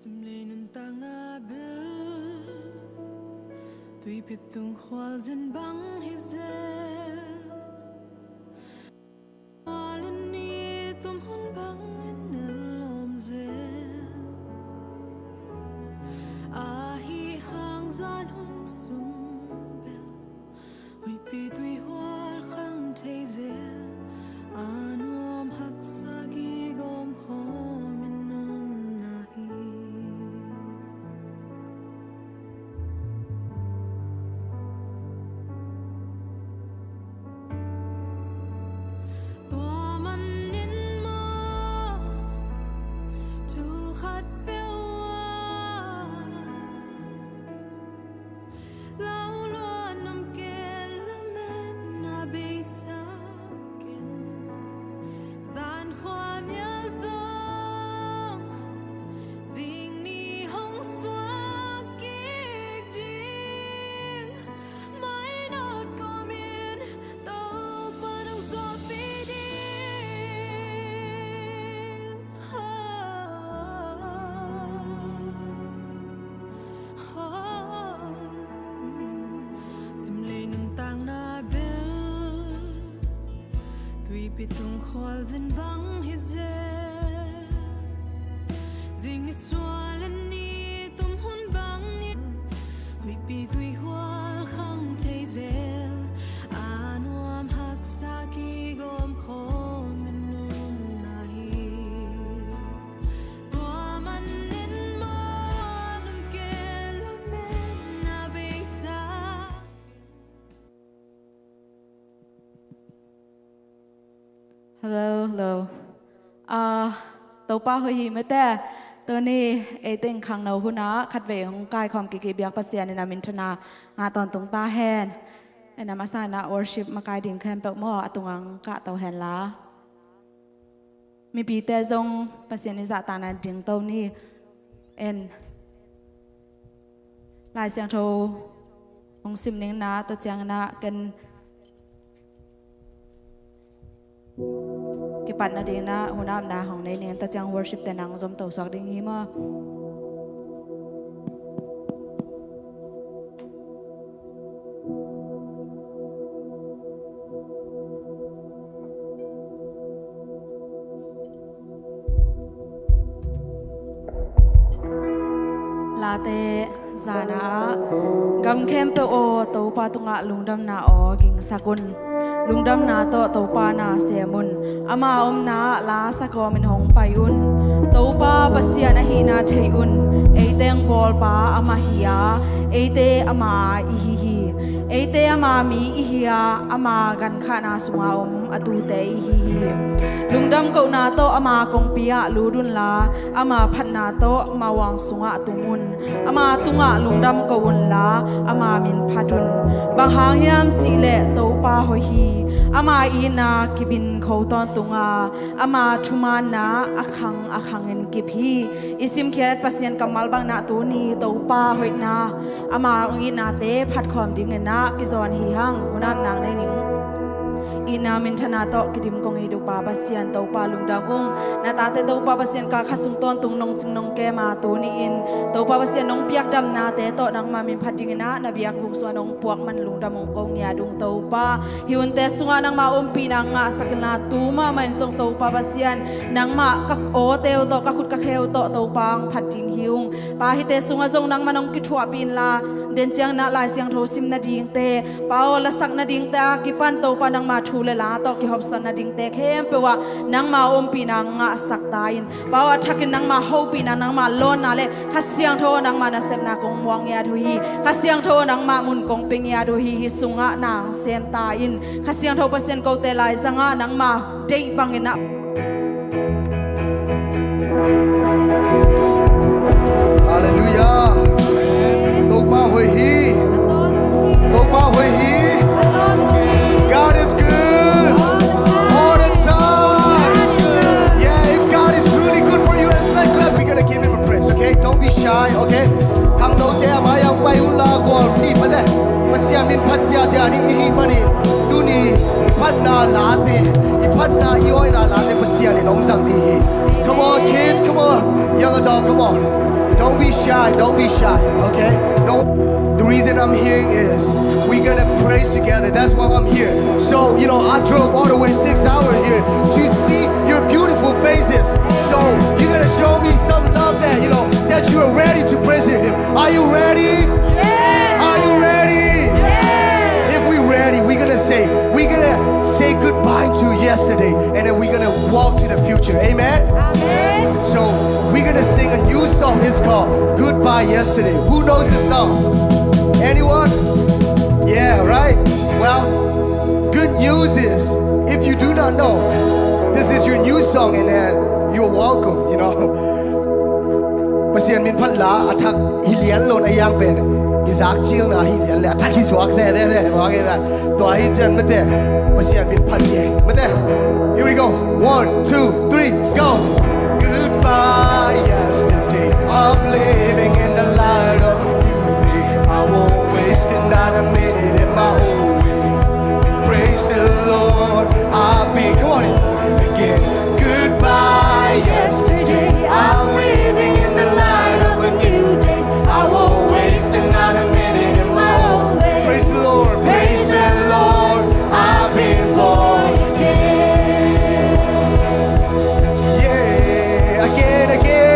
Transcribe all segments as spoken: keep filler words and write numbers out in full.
Simlei nuntakna bel tuipi tung khualzin bang hi zel. Khualzin ni tum hun bangin a lawm zel. Ahi hang zan hun sung bel huihpi tuihual khang thei zel. A nuam haksa kigawm khawmin nunna hi. Tua manin maw thu khat peuh ah lauluan om kei lametna beisak in. Zan khua nial zong zing ni hong suak kik ding. Mainawt kawmin Topa nong zuahpih ding. Simlei nuntakna bel tuipi tung khualzin bang hi zel. Zing ni sual a ni tum hun bangin huihpi tuihual khang thei zel. A nuam haksa kigawm khawmin nunna hi. Tua manin maw lam kei lametna beisak. Hello, hello. Ah, Topa hoih hi mate. Tuni ei teng khangno hunah khatvei hong kaikhawm kik i biak Pasian in a minthanna ngah tawntung ta hen. En a masa in ah worship makai ding khempeuh maw a tungah hong kahto hen la. Mipite zong Pasian i zahtakna dingto ni. En Lai Siangtho hong sim ning in ah tua ciangin ah ken kipat nading in ah hun apna hong nei ning in tua ciang worship te nang zomto suak ding hi maw? Late zana ah, gam khempeuh aw, Topa tungah lungdamna aw gingsak un. Lungdamna tawh Topa na sem un. Ama omna ah la sa kawmin hong pai un. Topa Pasian ahihna thei un. Eite hong bawlpa amah hi a, eite ama i hi hi. Eite ama mi i hi a, ama gankhahna sunga om a tute i hi hi. Lungdam kohna tawh ama kongpi ah lut unla, ama phatna tawh mawang sungah tum un. Ama tungah lungdam ko unla, ama min phat un. Bang hang hiam cihleh Topa hoih hi. Ama itna kibin kho tawntung a, ama thumaanna a khang a khangin kip hi. I simkhiat Pasian kammal bangin ah tuni Topa hoihna, ama hong itnate phatkhawm dingin ah kizawn hi hang. Hun apna nei ning. Itna minthanna tawh kidim kong it uh Pa Pasian Topa lungdam ung. Na tate Topa Pasian kalkhat sung tawntung nong cing nong kem a tuni-in Topa Pasian nong piak damnate tawh nangma min phat dingin ah na biakbuk sungah nong puak man lungdam ung, ko ngiat ung Topa. Hih hunte sungah nangma ompihna ngahsak inla tu mahmah in zong Topa Pasian nangmah ka awte uh tawh ka khut ka khe uh tawh Topa hong phat ding hi ung. Pa hihte sungah zong nangma nong kithuahpih inla den ciangin ah Lai Siangtho sim nadingte, Pa aw, lasak nadingte a kipan Topa nangma thu le la tawh kihopsat nadingte khempeuh ah nangma ompihna ngahsak ta in. Pa aw, a thakin nangma hopihna, nangma lawnna le Kha Siangtho aw nangma nasepna kong muak ngiat uh hi. Kha Siangtho aw nangma mun kong pia ngiat uh hi. Hih sungah na hong sem ta in. Kha Siangtho Pasian kote laizangah nangma deih bangin ah Halleluiah. Topa hoih hi. Topa hoih hi. God is good. All the time. Yeah, if God is truly good for you, and like, clap, we're gonna give him a praise, okay? Don't be shy, okay? Khangnote a mai-ah hong pai unla gualpi pate Pasian min phat ziahziah ding i hih manin tuni i phatna late, i phatna i awihna late Pasian in hong zang ding hi. Come on, kids, come on. Young adult, come on. Don't be shy, don't be shy, okay? No, the reason I'm here is we're gonna praise together. That's why I'm here. So, you know, I drove all the way six hours here to see your beautiful faces. So, you're gonna show me some love that, you know, that you are ready to praise Him. Are you ready? Are you ready? If we're ready, we're gonna say, we're gonna say goodbye to yesterday, and then we're gonna walk to the future. Amen? Amen. So, we're gonna sing a new song. It's called Goodbye Yesterday. Who knows the song? Anyone? Yeah, right? Well, good news is, if you do not know, this is your new song, and then you're welcome, you know. Pasian min phat la a thak hi lian lo na, yang pen i zak cil na hi lian le a thak hi suak se ve ve, tua hi cian mate, Pasian min phat hi mate. Here we go. One, two, three, go. Goodbye yesterday, I'm living in the light of new day. I won't waste another minute in my own way. Praise the Lord, I've been, come on, again. Goodbye yesterday, I'm living in the light of a new day. I won't waste another minute in my own way. Praise the Lord, praise the Lord, I've been born again. Yeah, again, again.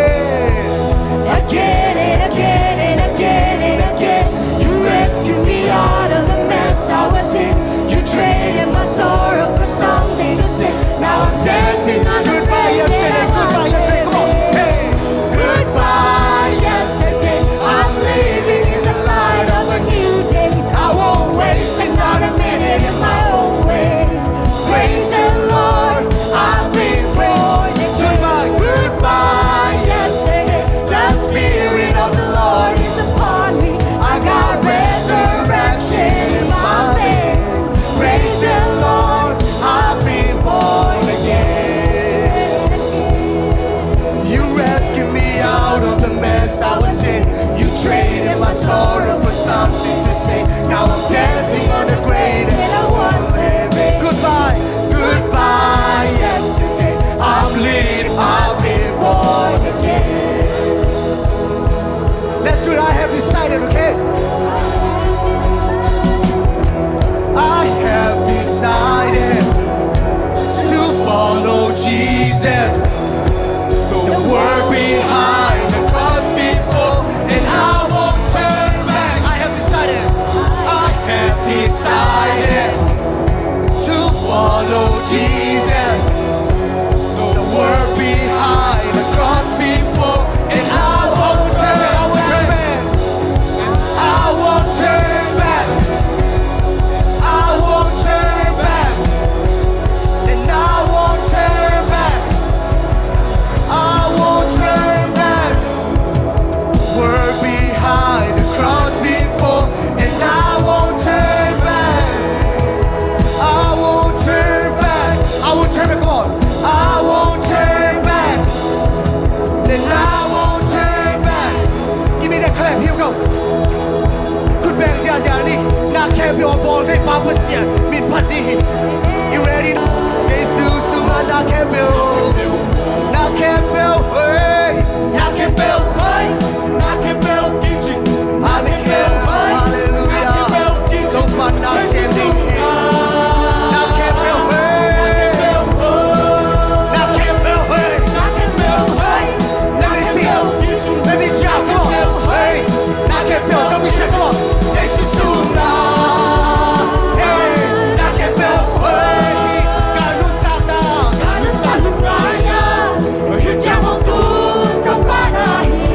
Again and again and again and again. You rescued me out of the mess I was in. You traded my sorrow for something to sing. Now I'm dancing on the Goodbye yesterday, goodbye yesterday, come on. Hey. Goodbye yesterday. I'm living in the light of a new day. I won't waste another minute in my own ways. Praise the Lord, I've been born again. Goodbye, goodbye yesterday. The Spirit of the Lord is upon me. I got resurrection in my veins. Praise the Lord, I've been born again. You rescued me out of the mess I was in. You traded my sorrow for something to say. Now I'm dancing on the grave and I won't live it. Goodbye, goodbye yesterday. I'm lit, I've been born again. Let's do it. I have decided, okay? I have decided to follow Jesus. The world behind, the cross before, and I won't turn back. I have decided. I have decided to follow Jesus. The world behind, the cross before, and I won't turn, I won't turn back. I won't turn back. I won't turn back. And I won't turn back. I won't turn back. World behind, the cross before, and I won't turn back. I won't turn back. I won't turn back. Come on. I won't turn back. And I won't turn back. Give me that clap. Here we go. Khut beng ziahziah ni. Na khempeuh a bawl thei pa Pasian min phat ding hi. You ready? Jesu sungah na khempeuh. Na khempeuh, hey. Na khempeuh, hey. Na khempeuh kicing. Na khempeuh, hey. Hallelujah. Na khempeuh kicing. Topa na sem ding hi. Na khempeuh, hey. Na khempeuh, hey. Na khempeuh, hey. Let me see. Let me jump. Come on. Hey. Na khempeuh, don't be shy. Come on. Jesu sungah. Hey. Na khempeuh, hey. Ka nuntakna. Ka nuntakna. Hi ciang hong tun Topa na hi.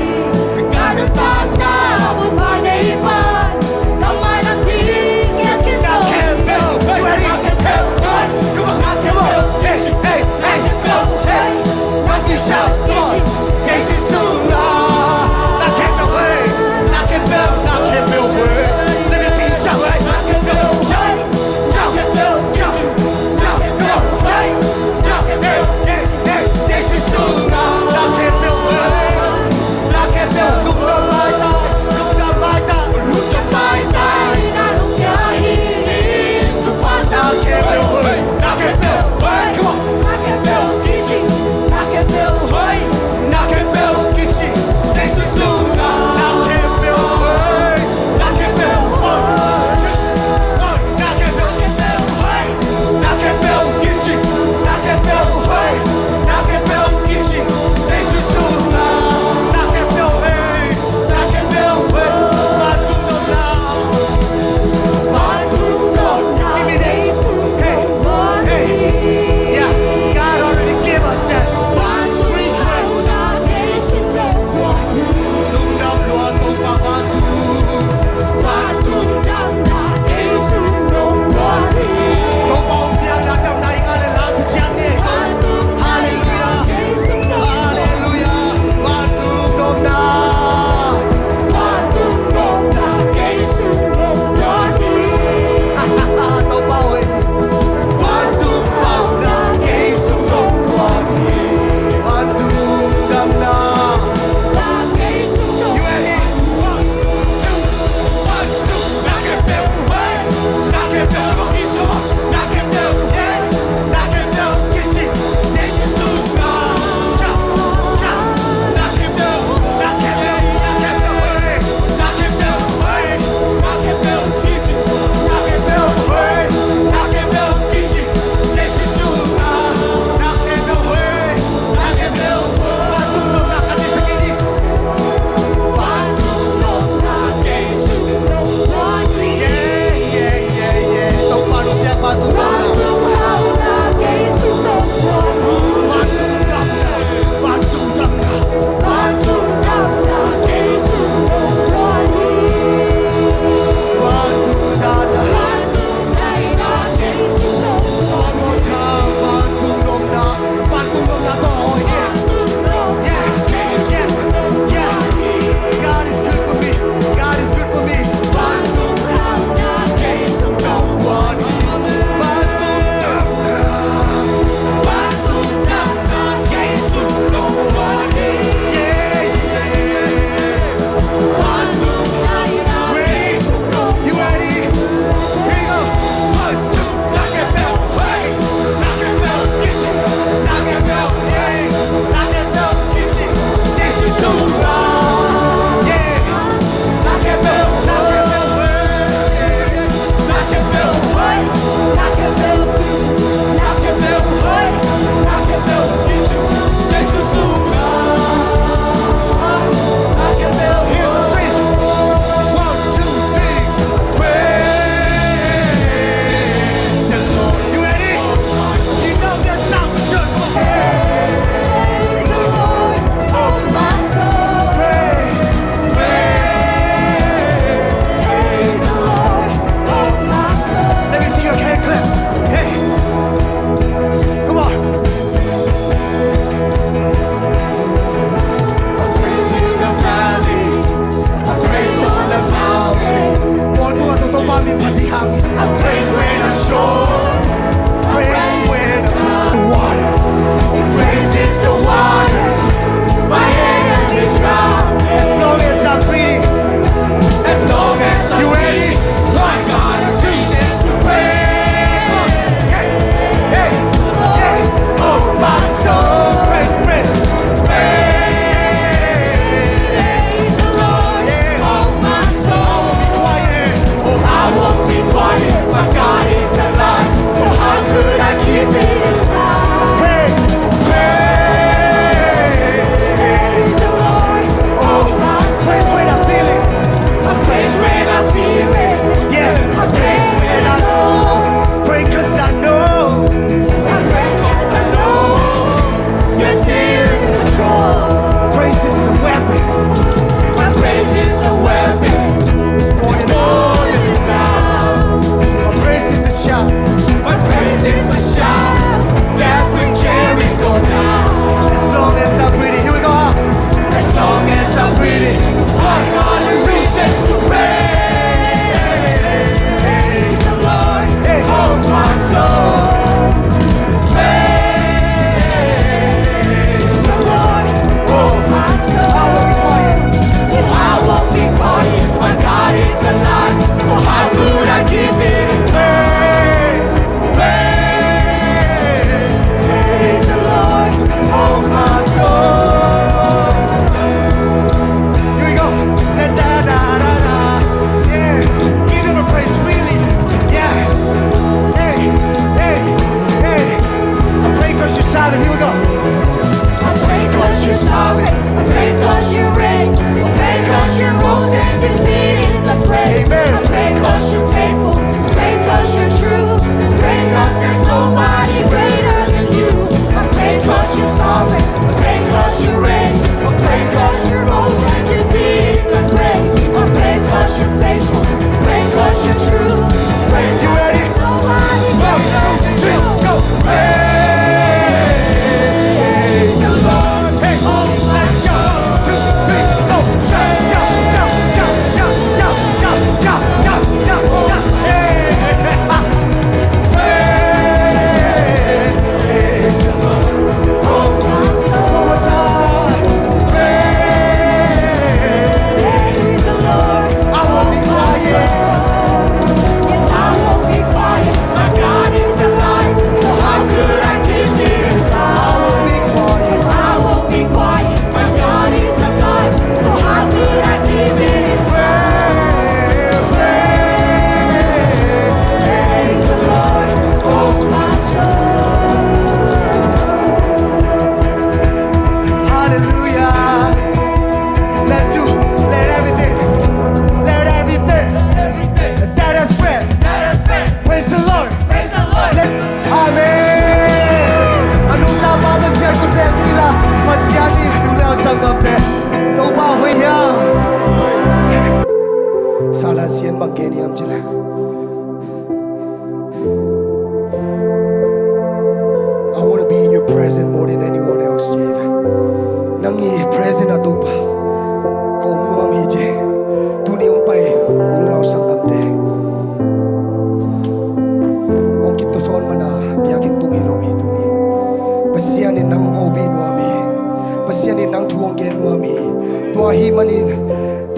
Ahih manin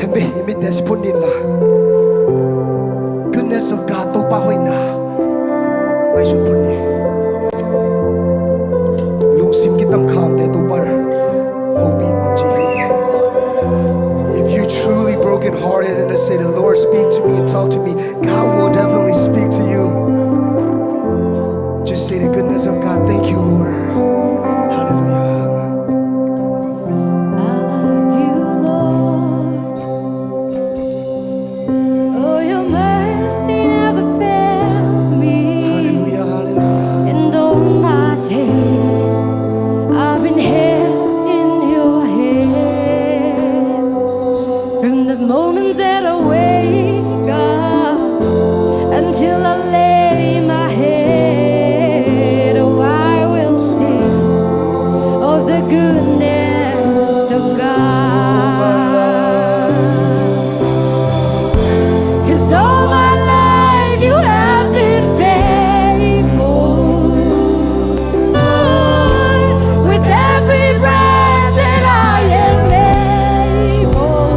themvei i mitte si phut ni in la, goodness of God, Topa hoihna ngaihsun phut ni. Lungsim kitam khamte Topa hopih nuam ci hi. If you truly broken hearted and say, "The Lord, speak to me, talk to me," God will definitely speak to you. Just say the goodness of God. Thank you, Lord. Hallelujah. I love you, Lord. Oh, your mercy never fails me. Hallelujah, hallelujah. And all my days I've been held in your hand. From the moment that I wake up until I lay my head, oh, I will sing of the goodness of God. 'Cause all my life you have been faithful. With every breath that I am able,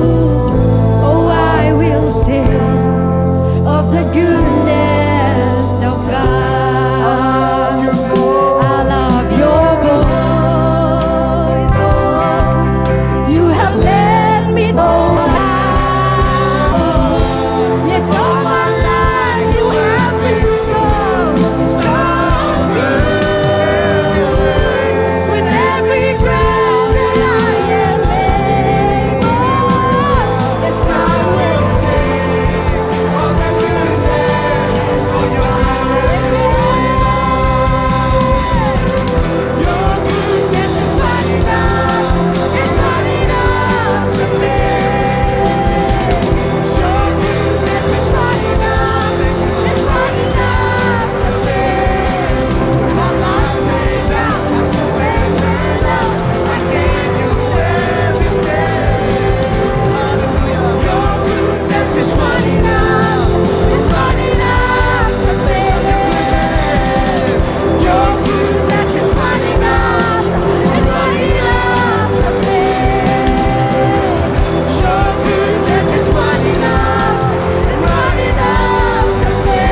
oh, I will sing of the goodness of God. I love your voice. You have led me, oh, yes, all my life you have been so, so good. With every breath that I am able, yes, I will sing of the goodness of your goodness. Your goodness is running out, it's running out to me. Your goodness is running out, it's running out to me. With my life laid down, I surrender, Lord. I give you everything. Hallelujah. Your goodness is running out, it's running out to me. Your goodness is running out, it's running out to me. Your goodness is running out, it's running out to me.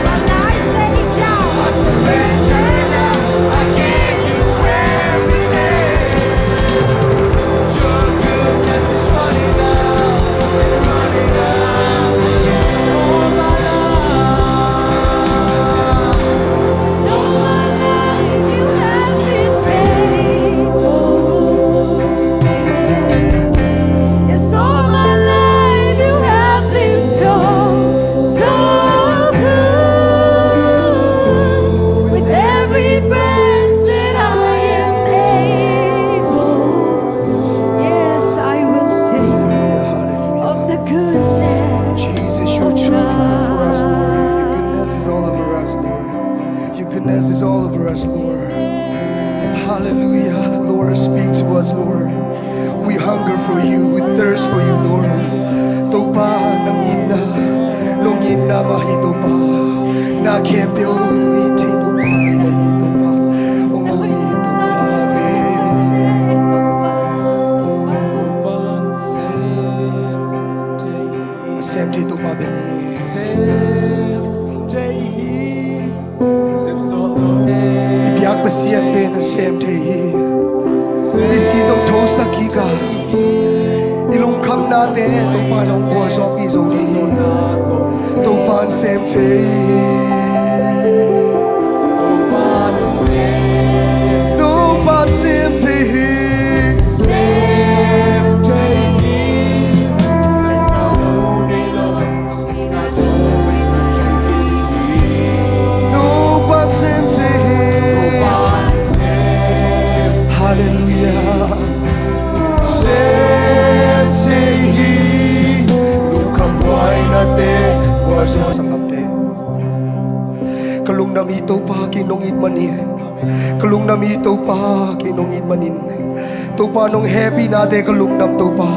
My life laid down, I surrender now, I give you everything. Your goodness is running out, it's running out to me. All my life. So my life you have been faithful. Yes, all my life you have been so, so good. With every breath that I am able, yes, I will sing of the goodness. Jesus, you're truly good for us, Lord. Your goodness is all over us, Lord. Your goodness is all over us, Lord. Hallelujah. Lord, speak to us, Lord. We hunger for you. We thirst for you, Lord. Topa, nang itna, nong itna mah hi, Topa. Na khempeuh in thei Topa, in na hi, Topa. Ong hopih in, Topa. Amen. Sem thei Topa bek hi. Sem thei hi. I biak Pasian pen a sem thei hi. Misi zong thosak kik a, i lungkhamnate Topa in hong gualzawhpih zo ding hi. Topa in sem thei hi. Topa in sem thei hi. Sem thei hi. Topa sem thei hi. Halleluiah. Sem thei hi. Lungkham buainate, buaizawh sanggamte. Ka lungdam hi Topa kiang nong it manin. Ka lungdam hi Topa kiang nong it manin. Topa nong hehpihnate ka lungdam Topa.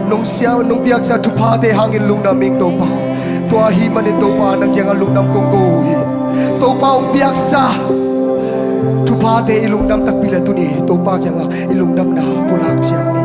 Nong siah, nong piaksa thuphate hangin lungdam ing Topa. Tua ahih manin Topa nang kiangah lungdam kong ko uh hi. Topa hong piaksa thuphate i lungdam takpi leh tuni Topa kiangah i lungdamna pulak ciat ni.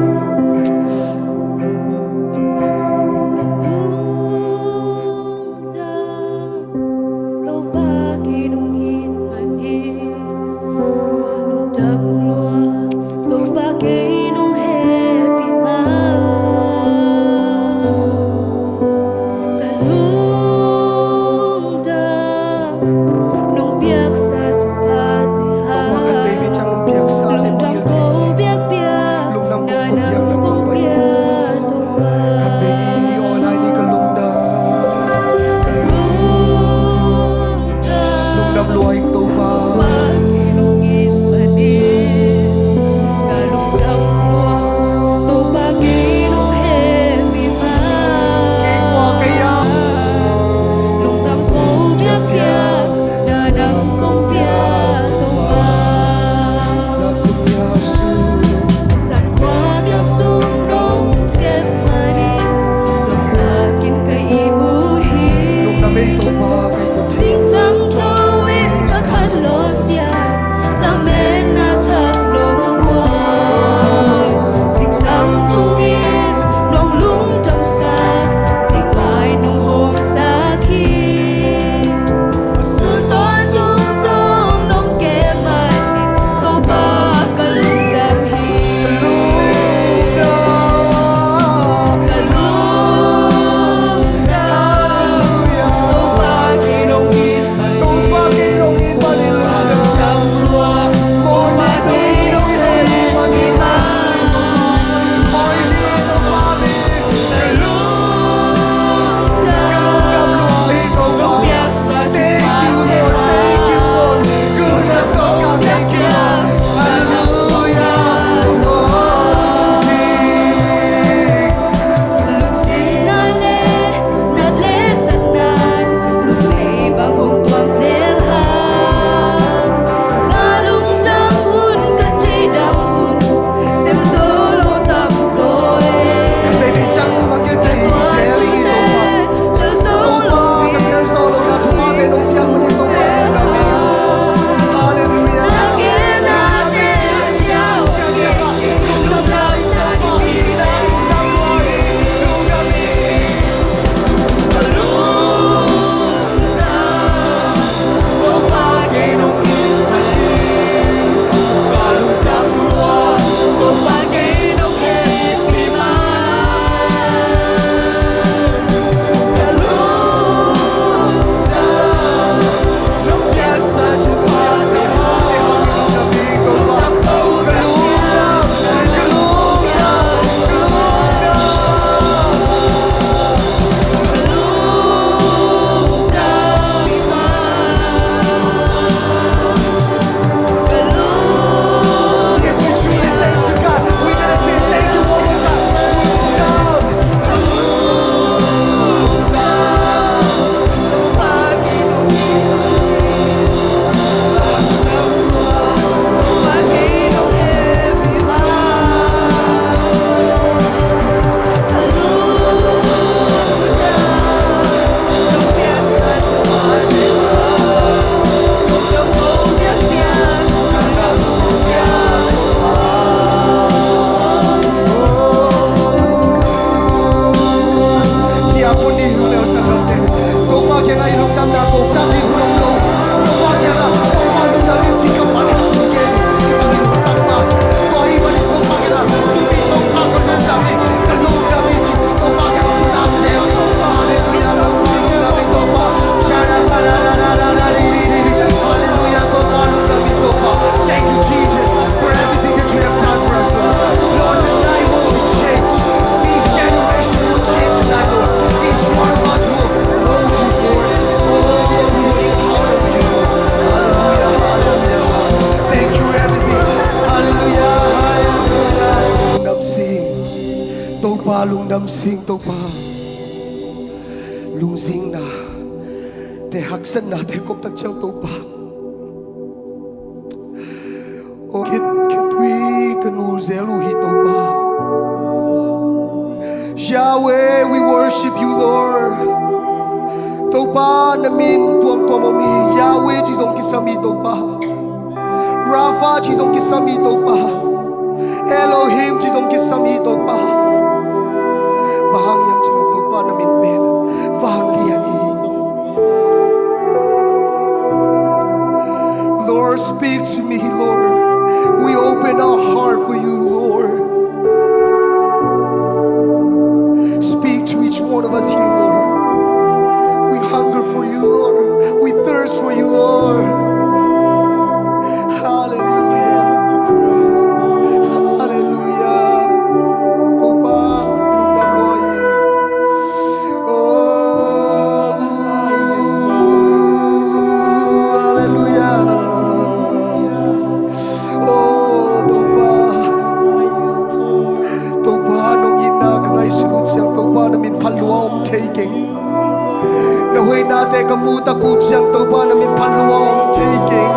Zingsang tho in ka khanlawh siat, lamen a thak nong guan. Zingsang tung in nong lungdamsak, zingvai nong hawmsak hi. Sultan tung zong nong kep mai, Topa ka lungdam hi. Ka lungdam. Thank you, Jesus, for everything that you have done for us, Lord. Lord, the night will be changed. This generation will change tonight, Lord. Each one of us will know you, Lord. Oh, we will encounter you. Hallelujah, hallelujah. Thank you for everything. Hallelujah, hallelujah. Lungdam sing, Topa, lungdam sing, Topa. Lungzinna te, haksatna te kop tak ciang, Topa. O khit, khitui ka nul zel uh hi, Topa. Yahweh, we worship you, Lord. Topa, na min tuamtuam om hi. Yahweh ci zong kisam hi, Topa. Rapha ci zong kisam hi, Topa. Elohim ci zong kisam hi, Topa. Bang hang hiam cih leh, Topa, na min pen vanglian hi. Lord, speak to me, Lord. We open our heart for you, Lord. Speak to each one of us here, Lord. We hunger for you, Lord. We thirst for you, Lord. Hallelujah. Hallelujah. Topa, lungdam lua hi. Oh, hallelujah. Oh, Topa. Topa, nong itna ka ngaihsut uh ciang, Topa, na min phat lua om thei keng. Na hoihnate ka muh tak uh ciang, Topa, na min phat lua om thei keng.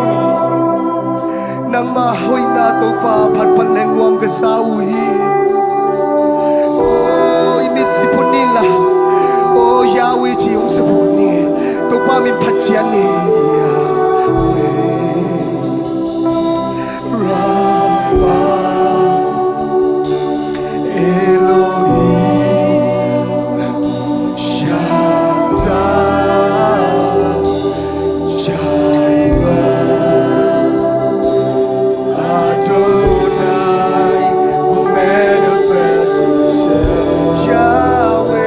Nangmah hoihna, Topa, phatphat leng nuam ka sa uh hi. Oh, i mit si phot ni la. Oh, Yahweh ci hong si phot ni. Topa min phat ciat ni. Yahweh Rapha, Elohim Shaddai, Jireh Adonai will manifest himself. Yahweh,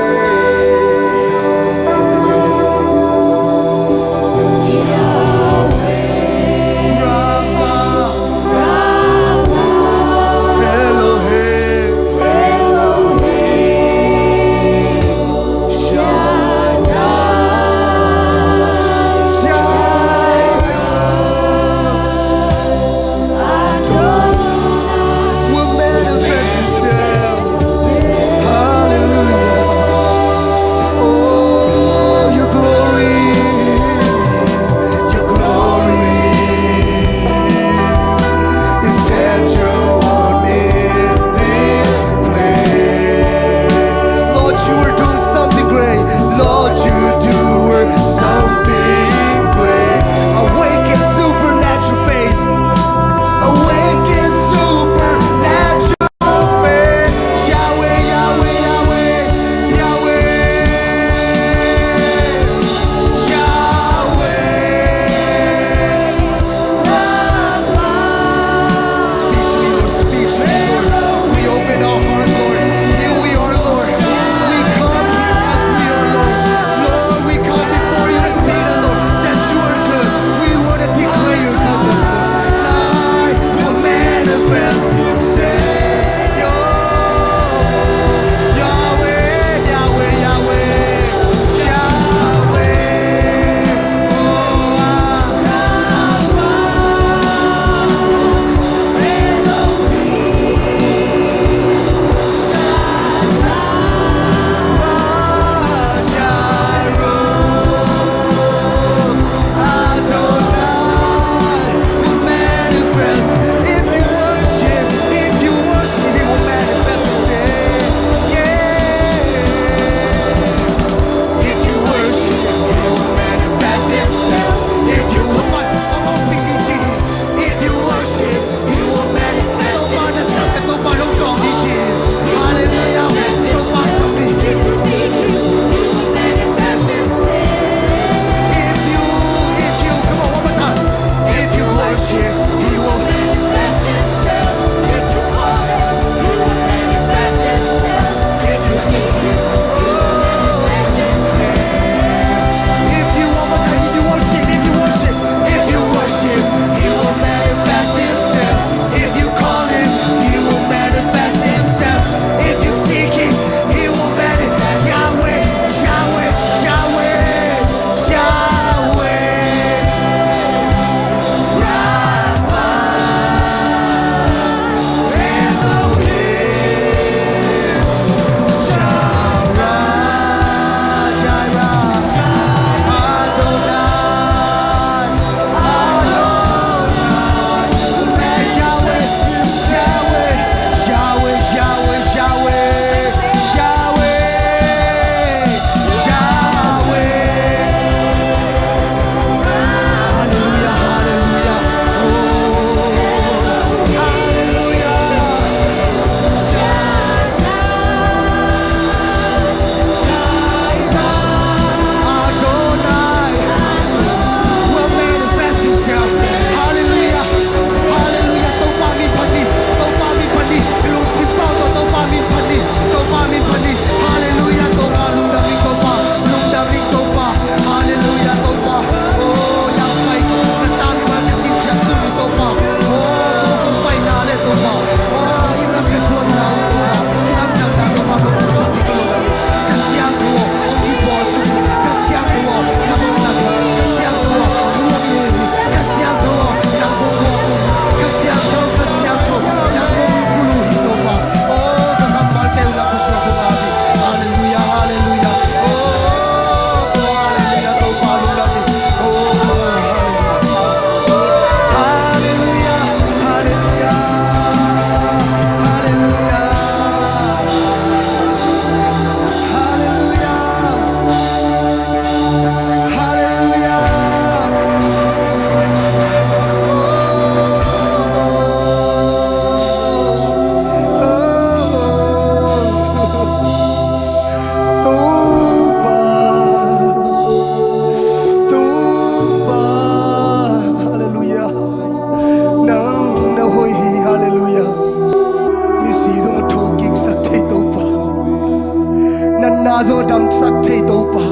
Lamsak thei Topa.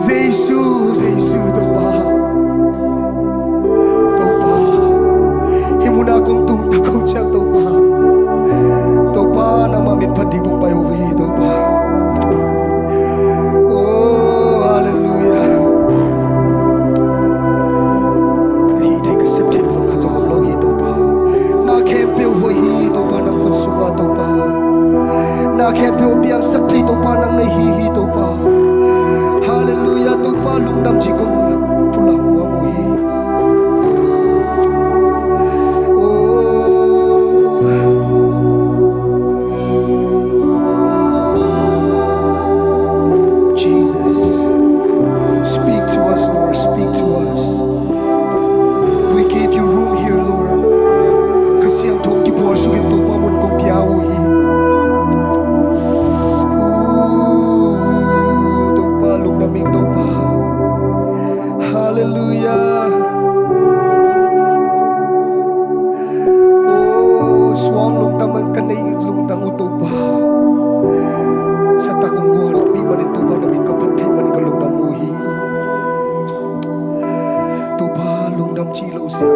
Jesu, Jesu Topa. Topa, hih munah kong tung tak uh ciang Topa, Topa, nangmah min phat ding kong pai uh hi Topa. Oh, halleluiah. Ka hih thei ka sep thei zong khat zong om lo hi Topa. Na khempeuh hoih hi Topa, nang khut sungah Topa. Na khempeuh piangsak thei Topa, nang na hi hi Topa. Halleluiah Topa, lungdam ci kong pulak nuam uh hi. Oh. Jesus, speak to us, Lord, speak to us. We give you room here, Lord. Ka siangtho kibual sungin Topa mun kong pia uh hi. Oh, Topa, lungdam ing Topa. Halleluiah. Oh, suang lungdam an ka nei lungdam uh Topa. Sa tak ong gual uh pi manin Topa, na min ka phat pi manin ka lungdam uh hi. Topa, lungdam ci lo sia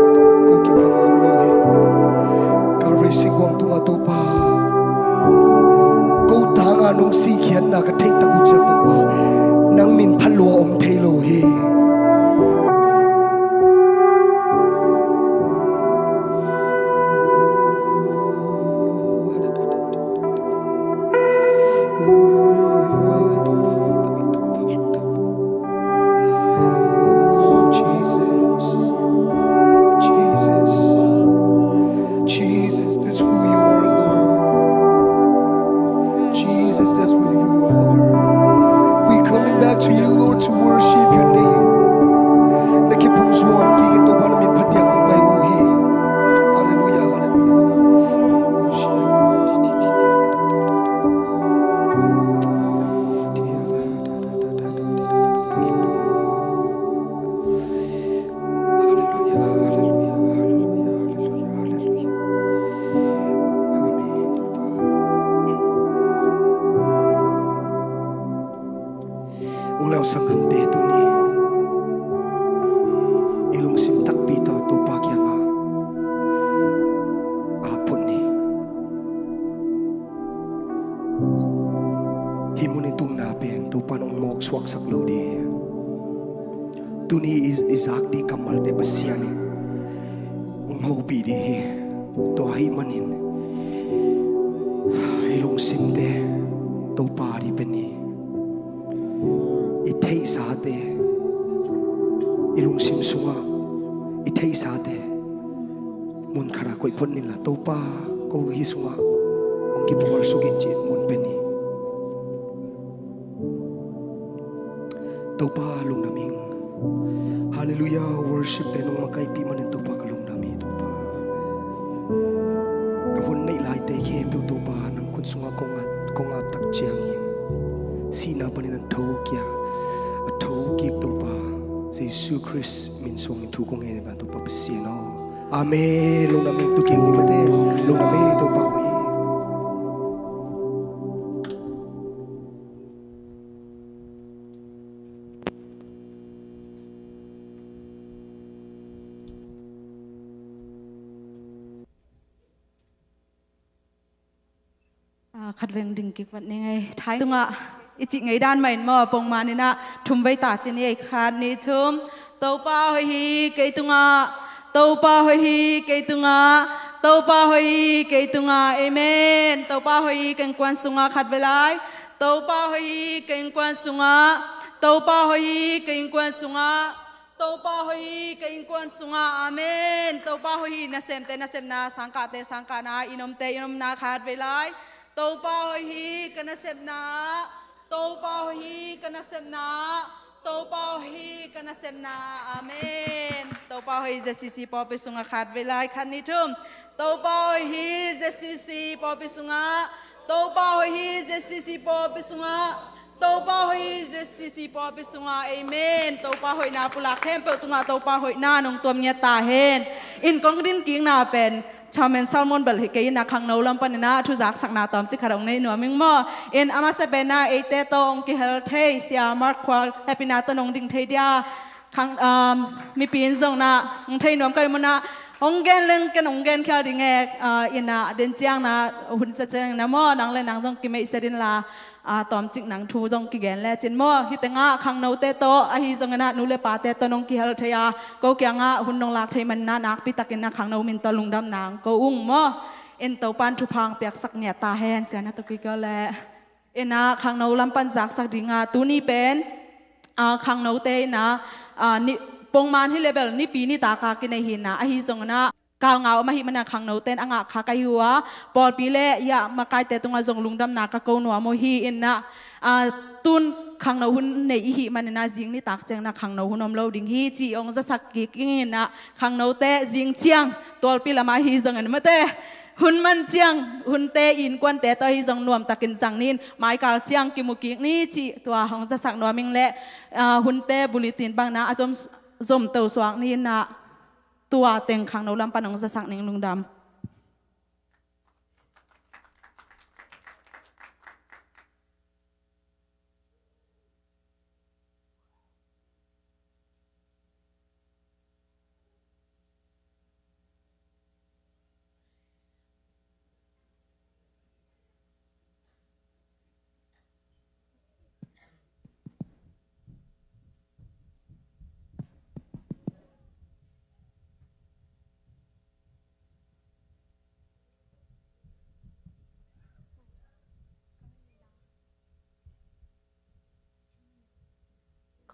ko kiang ka ngam lo hi. Calvary si kuang tungah Topa, ko tanga nong sikhiatna ka theih tak uh ciang Topa, nang min phat lua om thei lo hi. Oh, Jesus. Jesus. Jesus, that's who you are, Lord. Jesus, that's who you are, Lord. We coming back to you, Lord, to worship your name. Na kiphung zuan kik in Topa, na min phat dia kong pai uh hi. Halleluiah, halleluiah. Halleluiah, halleluiah, halleluiah, halleluiah, halleluiah. Amen. U le nau sanggamte, tuni i lungsim takpi tawh Topa kiangah a phut ni. Hih mun i tunna pen Topa in hong mawk suaksak lo ding hi. Tuni i, i zak ding kammalte Pasian in hong hopih ding hi. Tua ahih manin i lungsimte Topa ding pen hi. I theihsate, i lungsim sungah i theihsate mun khatah koih phot inla, Topa, ko hih sungah hong kibual suk in, ci-in mun pen hi. Topa, lungdam ing. Halleluiah, worship te nong makaihpih manin Topa ka lungdam hi Topa. Ka hun neih laite khempeuh Topa, nang khut sungah kong ap, kong ap tak ciangin sihna panin a thokik, a thokik Topa, Jesu Khrist min suangin thu kong ngen hi, Topa Pasian aw. Amen. Lungdam ing, tu kiang ni mate. Lungdam ing, Topa hoih hi. Ah, khat veng ding kik vat ni ngei. Thai tungah i cih ngei dan mah in maw, pongman in ah thum vei ta ci ni ei. Khat, nih, thum. Topa hoih hi kei tungah. Topa hoih hi kei tungah. Topa hoih hi kei tungah. Amen. Topa hoih hi ka innkuan sungah, khat vei lai. Topa hoih hi ka innkuan sungah. Topa hoih hi ka innkuan sungah. Topa hoih hi ka innkuan sungah. Amen. Topa hoih hi nasemte nasepna, sangkahte sangkahna, i nomte i nomna, khat vei lai. Topa hoih hi ka nasepna. Topa hoih hi ka nasepna. Topa hoih hi ka nasepna. Amen. Topa hoih hi Z C C pawlpi sungah, khat vei lai. Khat, nih, thum. Topa hoih hi Z C C pawlpi sungah. Topa hoih hi Z C C pawlpi sungah. Topa hoih hi Z C C pawlpi sungah. Amen. Topa hoihna pulak khempeuh tungah Topa hoihna nong tuam ngiat ta hen. In kong din kikna pen Chairman Salmon bel hi kei in ah khangno lam panin ah thuzaksakna tawmcik khat hong nei nuam ing maw. In a masa pen ah eite tawh hong kihel thei Sia Mark Khual hehpihna tawh hong ding thei dia. Khang, um, mipi in zong na hong thei nuam ka hih manin ah hong gen leng ken hong gen khial ding e, uh, in ah den ciang na hun sa ciang na maw, nang le nang zong kimeihset in la, a, tawmcik nang thu zong kigen lecin maw, hih tengah khangnote tawh ahi zongin ah nu le pate tawh nong kihel thei a, ko kiangah hun nong lak thei manin ah nakpi takin ah khangno min tawh lungdamna hong ko ung maw. In Topan thupha hong piaksak ngiat ta hen. Sia na tawh kiko le in ah khangno lam pan zaksak ding a, tuni pen, a, khangnote in ah, a, ni, pongman hi le bel Nipi nitak a kinei hi in ah, ahi zongin ah kal nga om ahih manin ah khangnote in a ngah kha ka hi uh a, pawlpi le ya makaite tungah zong lungdamna ka ko nuam uh hi. In ah, a, tun khangno hun nei i hih manin ah zing nitak ciangin ah khangno hun om lo ding hi cih hong zasak kik ing. In ah khangnote zing ciang tualpi lamah ahi zongin mate, hun man ciang hunte innkuante tawh ahi zong nuamtakin zang ni in, maikal ciang kimu kik ni cih tua hong zasak nuam ing le, a, hunte bulletin bangin ah a zom, zom to suak ni in ah, tua teng khangno lam pan hong zasak ning. Lungdam.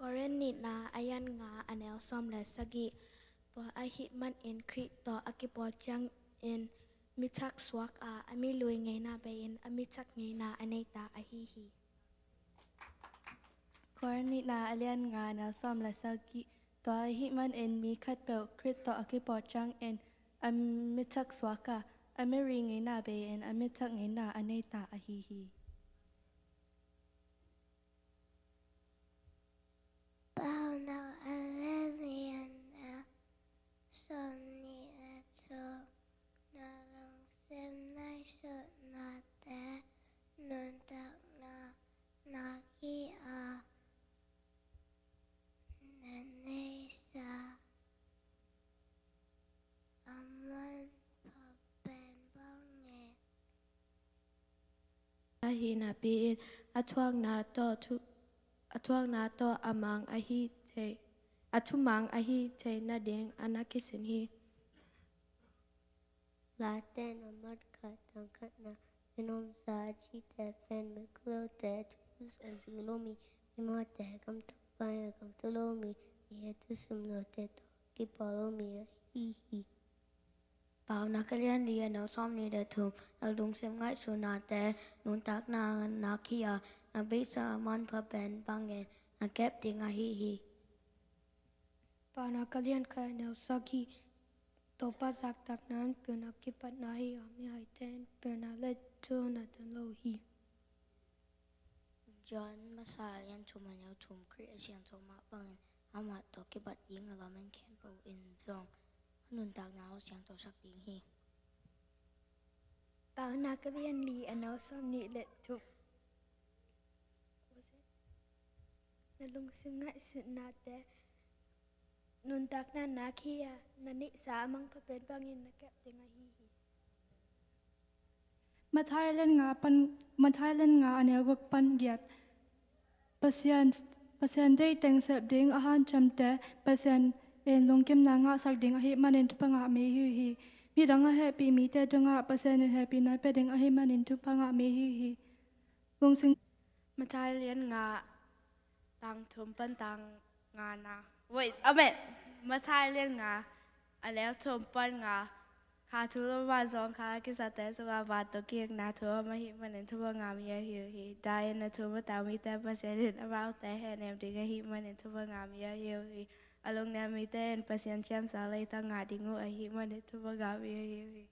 Korin nihna a lian nga a neu sawm le sagih. Tua ahih manin Khrih tawh a kipawl ciangin mi thak suak a, a mi lui ngeina bei-in a mi thak ngeina a nei ta ahi hi. Korin nihna a lian nga a neu sawm le sagih. Tua ahih manin mi khatpeuh Khrih tawh a kipawl ciangin a mi thak suak a, a mi lui ngeina bei-in a mi thak ngeina a nei ta ahi hi. Paunak a lian li a neu sawmnih le thum. Na lungsim ngaihsutnate nuntakna nak hi a, na neihsa a manpha pen bangin. Ahi napi-in a thuakna tawh thu, a thuakna tawh a mang ahi thei, a thumang ahi thei nading a na kisin hi. Late number khat, tang khatna. Minamsa a cihte pen mikulote thu a zui lo mi, mimalte gamtatpa in a gamta lo mi, mihetu sumlote tawh kipawl lo mi ahi hi. Paunak a lian li a neu sawmnih le thum. Na lungsim ngaihsutnate nuntakna nak hi a, na beisa a manpha pen bangin na kep ding ahi hi. Paunak a lian khat a neu sagih. Topa zaktakna in pilna kipatna hi a, mihaite in pilna le thu na tuan lo hi. John masa a lian thum a neu thum. Khrih a siangtho mah bangin amah tawh kibat ding a lamen khempeuh in zong a nuntakna uh siangthosak ding hi. Paunak a lian li a neu sawmnih le thum. Na lungsim ngaihsutnate nuntakna nak hi a, na neihsa a manpha pen bangin na kep ding ahi hi. Matthai a lian nga pan, Matthai a lian nga a neu guk pan giat. Pasian, Pasian deih teng sep ding a hanciamte Pasian in lungkimna ngahsak ding ahih manin thupha ngah mi hi uh hi. Midang a hehpih mite tungah Pasian in hehpihna pia ding ahih manin thupha ngah mi hi uh hi. Lungsim. Matthai a lian nga, tang thum pan tang ngana. Wait, amen. Matthai a lian nga a neu thum pan nga. Kha thu lom a zong kha a kisate sungah vantungah kihekna thu a om ahih manin thupha ngah mi ahi uh hi. Dai-in a thu a tang mite Pasian in amaute hehnem ding ahih manin thupha ngah mi ahi uh hi. A lungnem mite in Pasian ciamsa leitang ngah ding uh ahih manin thupha ngah mi ahi uh hi.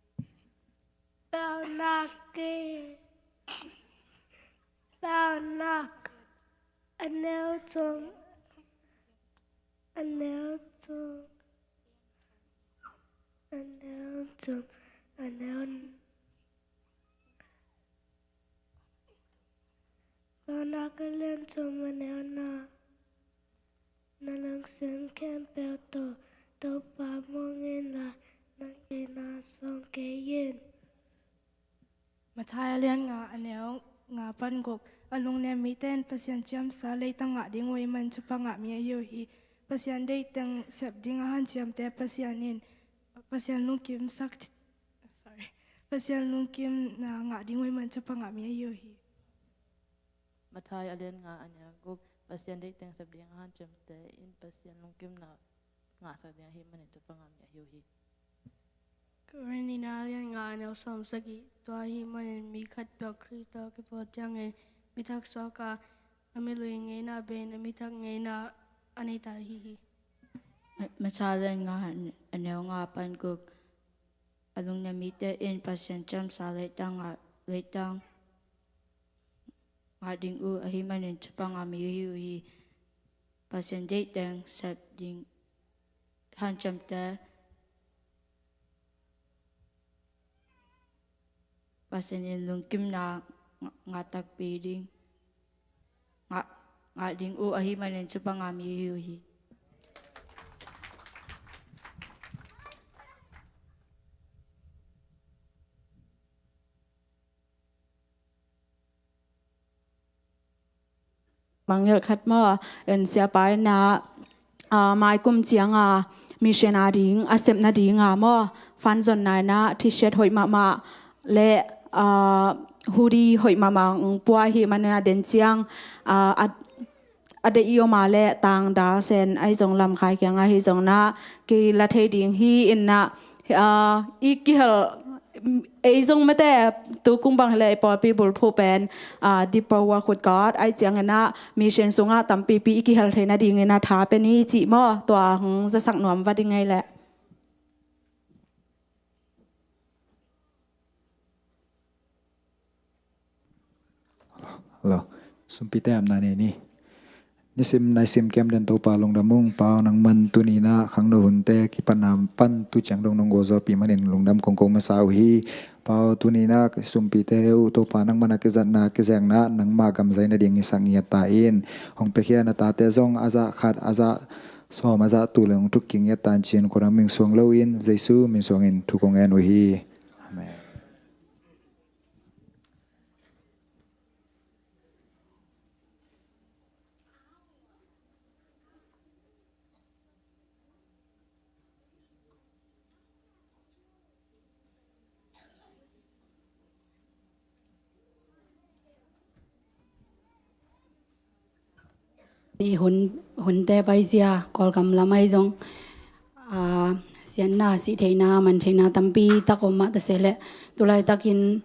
Paunak i, Paunak a neu thum, a neu thum, a neu thum. A neu, Paunak a lian thum a neu na, na lungsim khempeuh tawh Topa muang inla, na ngeina suang kei in. Mathai a lian nga a neu nga pan guk. A lungnem mite in Pasian ciamsa leitang ngah ding uh ahih manin thupha ngah mi ahi uh hi. Pasian deih teng sep ding a hanciamte Pasian in, Pasian lungkim sak, sorry, Pasian lungkimna ngah ding uh ahih manin thupha ngah mi ahi uh hi. Mathai a lian nga a neu guk. Pasian deih teng sep ding a hanciamte in Pasian lungkimna ngahsak ding ahih manin thupha ngah mi ahi uh hi. Korin nihna a lian nga a neu sawm sagih. Tua ahih manin mi khatpeuh Khrih tawh kipawl ciangin mi thak suak a, a milui ngeina bei in a mi thak ngeina a nei ta ahi hi. Ma-, Mathai a lian nga a neu nga pan guk. A lungnem mite in Pasian ciamsa leitang ngah, leitang ngah ding uh ahih manin thupha ngah mi ahi uh hi. Pasian deih teng sep ding hanciamte Pasian in lungkimna ngah, ngah takpi ding, ngah, ngah ding uh ahih manin thupha ngah mi ahi uh hi. Mangngilh khat maw, en siapa in ah, ah, mai kum ciang a mission a ding a sep nading a maw, fund zonna in ah T-shirt hoih mahmah le, ah, hoodie hoih mahmah pua ahih manin a den ciang, ah, a, a deih i om a leh tangdal sen ahi zong lamkhai kiang ahi zong in ah kila thei ding hi in ah, ah, i kihel, ei zong mate tu kung bang hileh i pawlpi bulphuh pen, ah, deeper walk with God ahi ciangin ah mission sungah tampipi i kihel thei nadingin ah tha pia ni cih maw, tua hong zasak nuam va ding ei leh. Hello. Sumpite amna nei ni. Nisim naisim kiam den Topa lungdam ung. Pau, nangman tuni in ah khangno hunte kipatna pan tu ciang dong nong gualzawhpih manin lungdam kongkong masa uh hi. Pau, tuni in ah sumpite uh Topa nangman a kizatna kizekna nangma gam zai nading i sak ngiat ta in. Hong piakhia na tate zong a zah khat a zah sawm a zah tul in hong thuk kingiat ta in ci-in kua dang min suang loin Jesu min suangin thu kong ngen uh hi. Amen. Ni hun, hunte paizia Kawlgam lam ahi zong, ah, siatna, sihtheihna, mantheihna tampi tak om mah ta se leh, tulaitakin,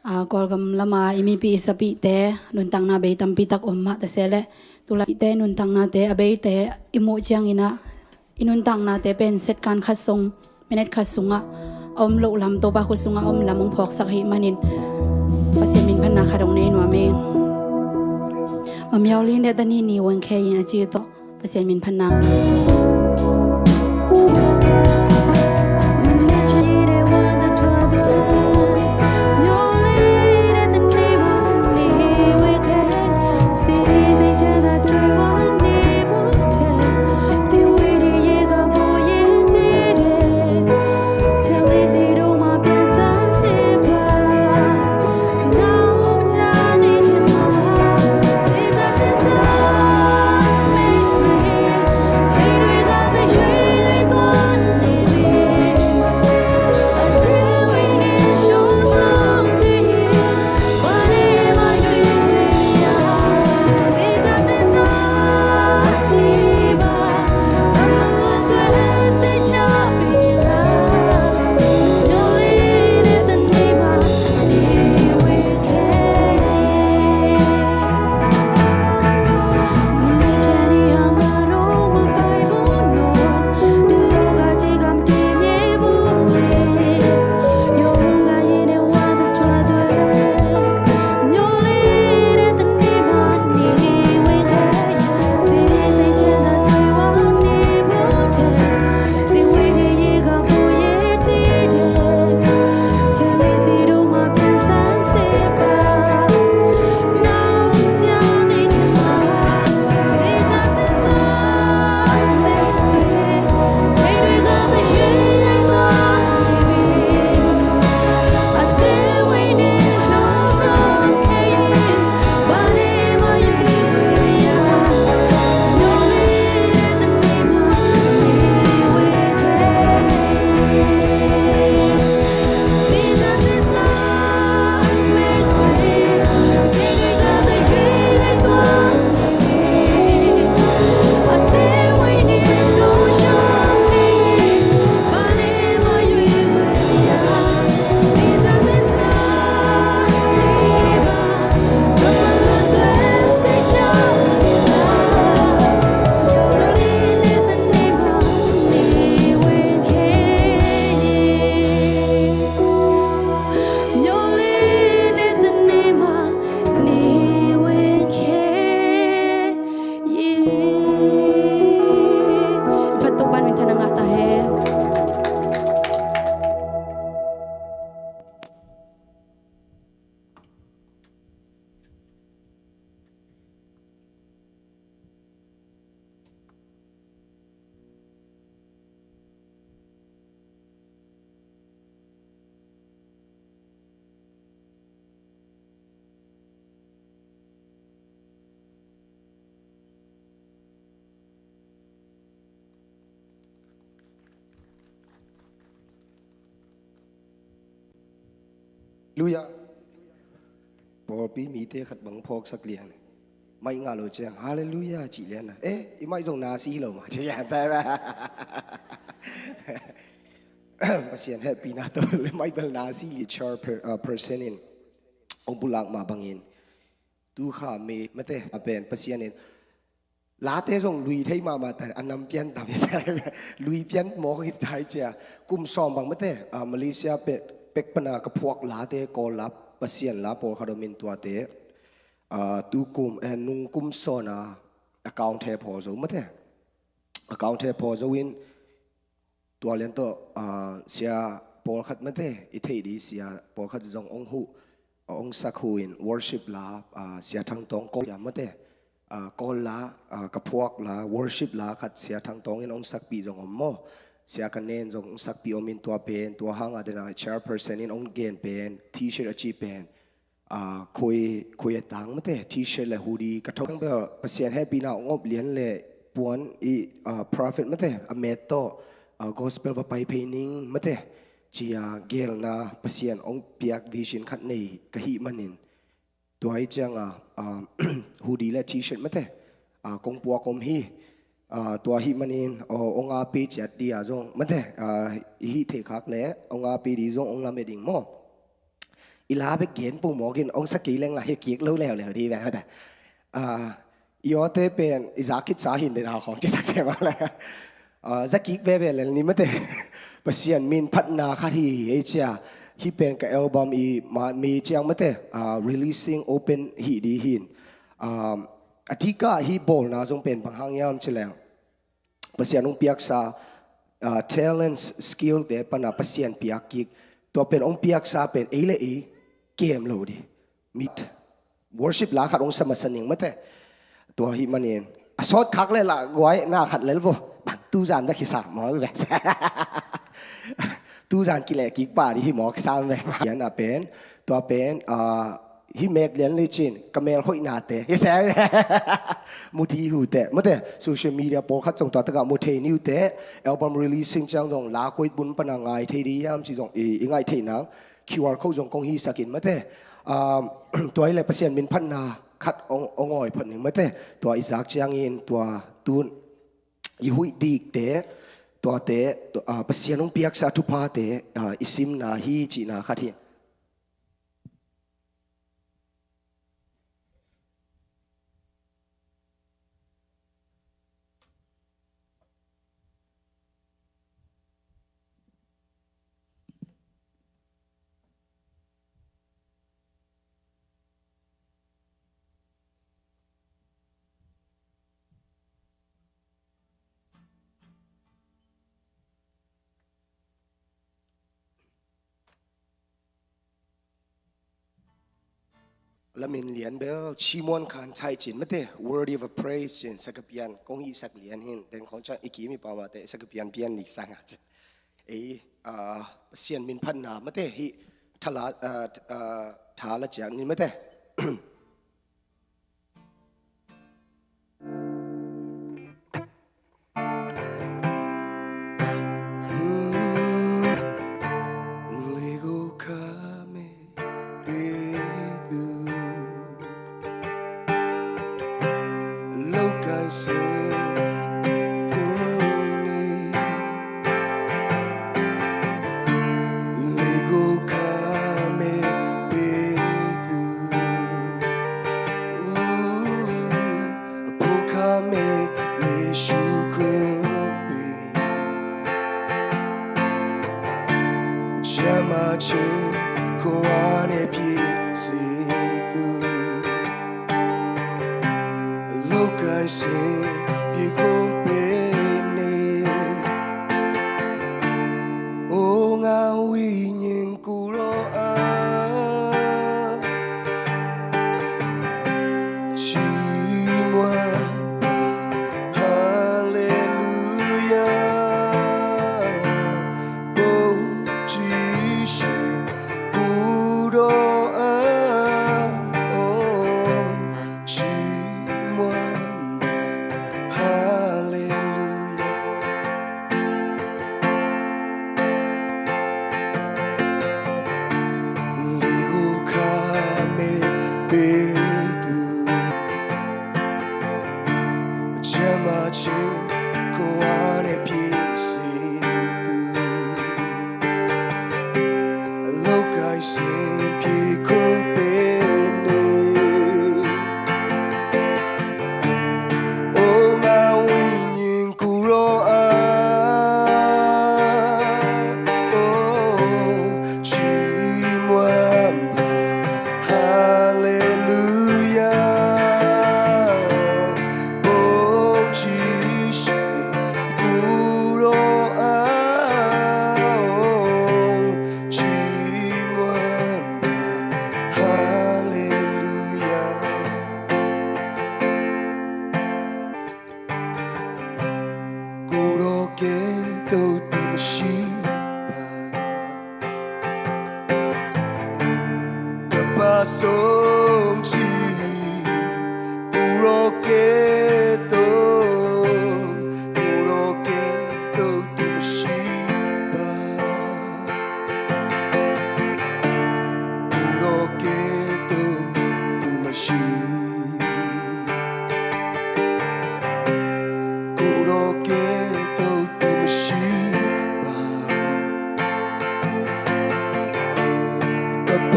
ah, Kawlgam lama i mipi i sapihte nuntakna bei tampi tak om mah ta se leh, tulaite nuntaknate a beite i muh ciangin ah i nuntaknate pen second khat sung, minute khat sungah a om loh lam, Topa khut sungah a om lam hong phawksak ahih manin Pasian min phatna khat hong nei nuam ing. Mamiau li ne ta ni ni wan khe in a ci tawh Pasian min phatna. Halleluiah. Pawlpi mite khat bang phawksak lian. Mic ngah lo ciang, Halleluiah, cih lian na. Eh, i mic zong nasi hi lo mah, cih lian, sai ba? Pasian hehpihna tawh le mic bel nasi li chair per, uh, person in hong pulak mah bangin. Tu kha mi mate a pen Pasian in late zong lui thei mahmah ta, a nam pian tam hi sa, lui pian mawk hi ta hi cia. Kum sawm bang mate, ah, Malaysia pe-, pek pana ka phuak late, Kawl la, Pasian la pawlkhat om in tuate, ah, tu kum, eh, nung kum sawna account he phaw zo mate. Account he phaw zo in tua lian tawh, ah, sia pawlkhat mate, i theih di sia pawlkhat zong ong huh, ong sak huh in worship la, ah, sia Thang Tawng Kawl sia mate, ah, Kawl la, ah, ka phuak la, worship la khat sia Thang Tawng in ong sakpih zong om maw. Sia Ka Nen zong ong sakpih om in tua pen, tua hang a dena chairperson in ong gen pen, T-shirt a ci pen. Ah, khui, khui a tang mate, T-shirt le hoodie ka thawh bel Pasian hehpihna ong op lian le puan i, ah, prophet mate, a met tawh, ah, gospel va pai phei ning mate, cia gelna Pasian ong piak vision khat nei ka hih manin. Tua hi cianga, ah, hoodie le T-shirt mate, ah, kong puak om hi, ah, tua hih manin, oh, ong api ciat dia zong mate, ah, i hih theih khak le, ong api di zong ong lam e ding maw. I la bek gen pumawk in ong sa kei leng la hi kik lo leuleu di ve hata. Ah, i awte pen i za khit sa hin den a khawng ci sak se mah le. Ah, za kik veve lel ni mate. Pasian min phatna khat hi hi ei cia. Hi pen ka album i ma mi ciang mate. Ah, releasing open hi di hin. Ah, a tika hi bawlna zong pen bang hang hiam ci leng. Pasian hong piaksa, ah, talents, skill te pana Pasian piak kik. Tua pen hong piaksa pen ei le ei kem lo di. Mit. Worship la khat hong sa masa ning mate. Tua hih manin. A sawt khak le la guai na khat lel vo. Bang tu zan bek hi sa maw ve. Tu zan kile kik pa di hi mawk sam ve. Yan a pen. Tua pen, ah, hi mek lian licin, ka mel hoihnate. Hi se. Mu thei uh teh. Mate, social media pawlkhat zong tua takah mu thei ni uh teh. Album releasing ciang zong la koih bun pana ngai thei di hiam ci zong i, i ngaih theih nang. Q R code zong kong hi sak in mate. Um, tua hi le Pasian min phatna khat ong, ong awi phot ning mate. Tua i zak ciangin tua tun i huih dikte. Tuate, tua, ah, Pasian hong piaksa thuphate, ah, i simna hi cihna khat hi. Lamin lian bel, Ci Muan Khan Thai Cin mate, Worthy of a Praise Cin, sakapian, kong hi sak lian hin, den kong cang i kimi pa mate, sakapian pian lik sang a cin. Ei, ah, Pasian min phatna mate, hi, thala, ah, ah, thala ciang ni mate.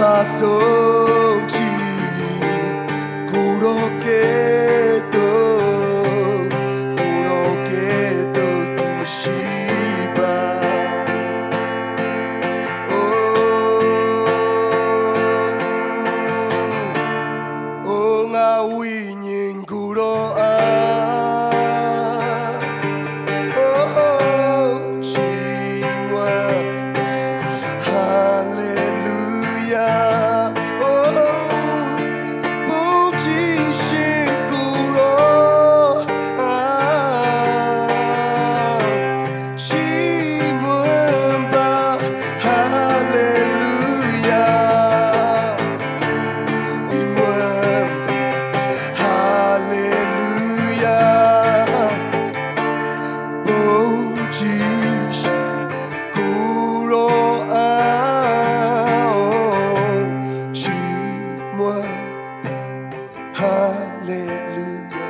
Asong ci kuroketo, kuroketo tumasiba. Oh, oh, nga winyin kuroa. Oh, ci mwa. Hallelujah. Oh, bong ci shin kuroa. Ci mwa ba. Hallelujah. Ci mwa ba. Hallelujah. Bong ci shin kuroa. Oh, ci mwa ba. Hallelujah.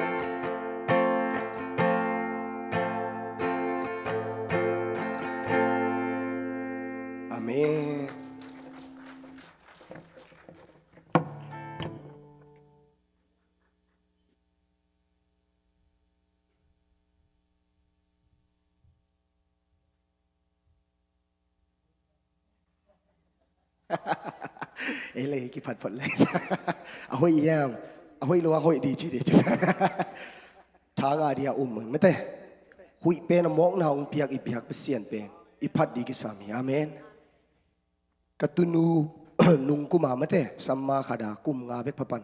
Amen. Ei le, kiphat phot le. A hoih hiam? A hoih lo, a hoih di ci di ci. Tha ngah di a um mate. Huih pen a mawkna hong piak i biak Pasian pen i phat di kisam hi. Amen. Ka tunu nung kum a mate, summer khat a kum nga bek pha pan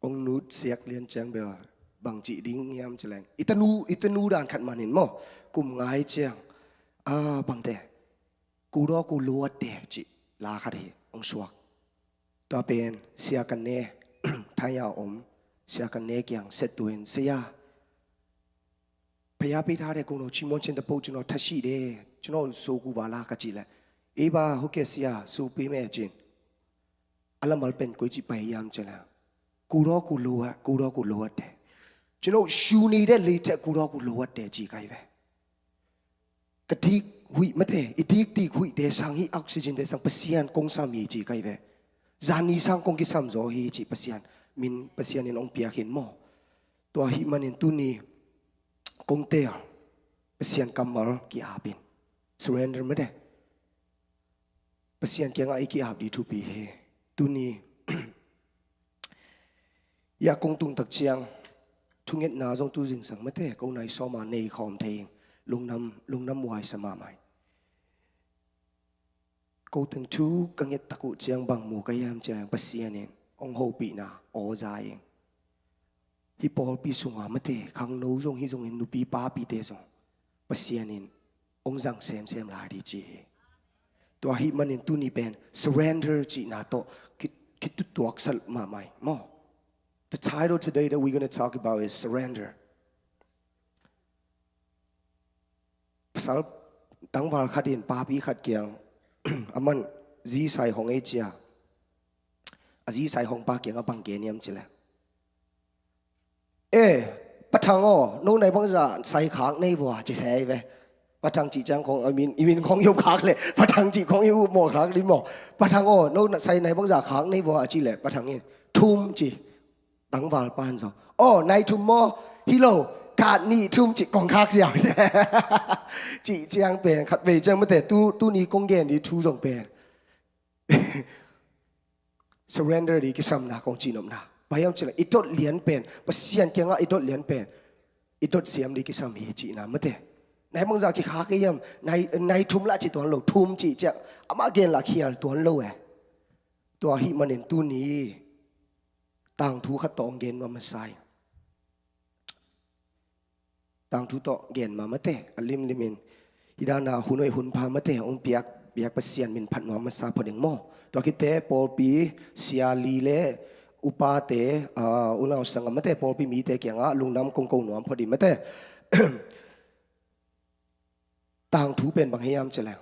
hong nutsiak lian ciang bel bang cih ding hiam ci leng, i tanu, i tanu dan khat man in maw, kum nga hi ciang, a, bangte, kudaw kuluatte cih la khat hi hong suak. Tua pen Sia Kan Ne, Thai a om Sia Kan Ne kiang set tuin, Sia, ဘုရားပေးထားတဲ့ ဂုဏ်တော်ချီးမွမ်းခြင်းတစ်ပုဒ် ကျွန်တော်ထပ်ရှိတယ်။ ကျွန်တော်ကို ဆိုကူပါလား ကကြည့်လိုက်။ အေးပါ၊ ဟုတ်ကဲ့ဆရာ၊ ဆိုပေးမယ်ကျင်။ အလမလ်ပင်ကိုကြည့်ပါယမ်ကျင်လား။ ကိုတော့ကိုလိုအပ်၊ ကိုတော့ကိုလိုအပ်တယ်။ ကျွန်တော်ရှူနေတဲ့လေထက် ကိုတော့ကိုလိုအပ်တယ်။ ကြည့်ခိုင်းပဲ။ ကတိဝိမတဲ့၊ အတိတ်တိဝိတဲ့၊ ဆံဟိအောက်ဆီဂျင်တဲ့၊ ဆံပစံယန်ကုန်းဆံမီ ကြည့်ခိုင်းပဲ။ ဇာနီဆံကုန်းကဆံဇော်ဟိ ကြည့်ပစံယန်၊ မင်းပစံယန် အောင်ပြခင်မော်။ တွာဟိမနင်တူနီ kong tel, Pasian kammal ki-ap in. Surrender mate. Pasian kiangah i ki-ap ding thupi hi. Tuni ya kong tung tak ciang thungetna zong tu zingsang mate, ko nai sawma nei khawm thei ing. Lungnam, lungnam wai sa mahmah hi. Ko teng thu ka nget tak uh ciang bang mu ka hiam ciang, Pasian in hong hopihna aw za ing. Hih pawlpi sunga mate, khangno zong hi zongin, nupi papite zong Pasian in hong zang semsem lai ding ci hi. Tua hih manin tuni pen surrender cihna tawh ki, kitutuaksak mahmah hi maw. The title today that we're gonna talk about is surrender. Pasal tangval khat in papi khat kiang, aman zi sai hong ei cia. A zi sai hong pa kiang a bang gen hiam ci leh, "E, Pa Thang aw, no nai bangzah sai khak nei vua?" ci sa hi ve. Pa Thang cih ciang khong, i min, i min khong hi up khak leh, Pa Thang cih khong hi up maw, khak ding maw. "Pa Thang aw, no sai nai bangzah khak nei vua?" ci leh, Pa Thang in, "Thum," ci. Tangval pan zong, "Aw, nai thum maw?" "Hi lo, khat nih thum," ci, kong khak ziau. Cih ciang pen, khat vei ciang mate, tu, tuni kong gen ding thu zong pen surrender ding kisamna kong cihnopna. Bang hiam ci leh, i dot lian pen, Pasian kiangah i dot lian pen, i dot siam ding kisam hi cihna mate. Nai bangzah kikhak hiam, nai, nai thum lah ci tuan lo, thum cih ciang, amah gen lah khial tuan lo e. Tua hih manin tuni tangthu khat tawh hong gen nuam masa hi. Tangthu tawh gen ma mate, a limlimin. Hi dana hun hoih hun pha mate hong piak, piak Pasian min phat nuam masa phot ding maw. Tua khit teh pawlpi sia li le upate, ah, unau sangam mate, pawlpi mite kiangah lungdam kong ko nuam phot ding mate. Tangthu pen bang hiam ci leh,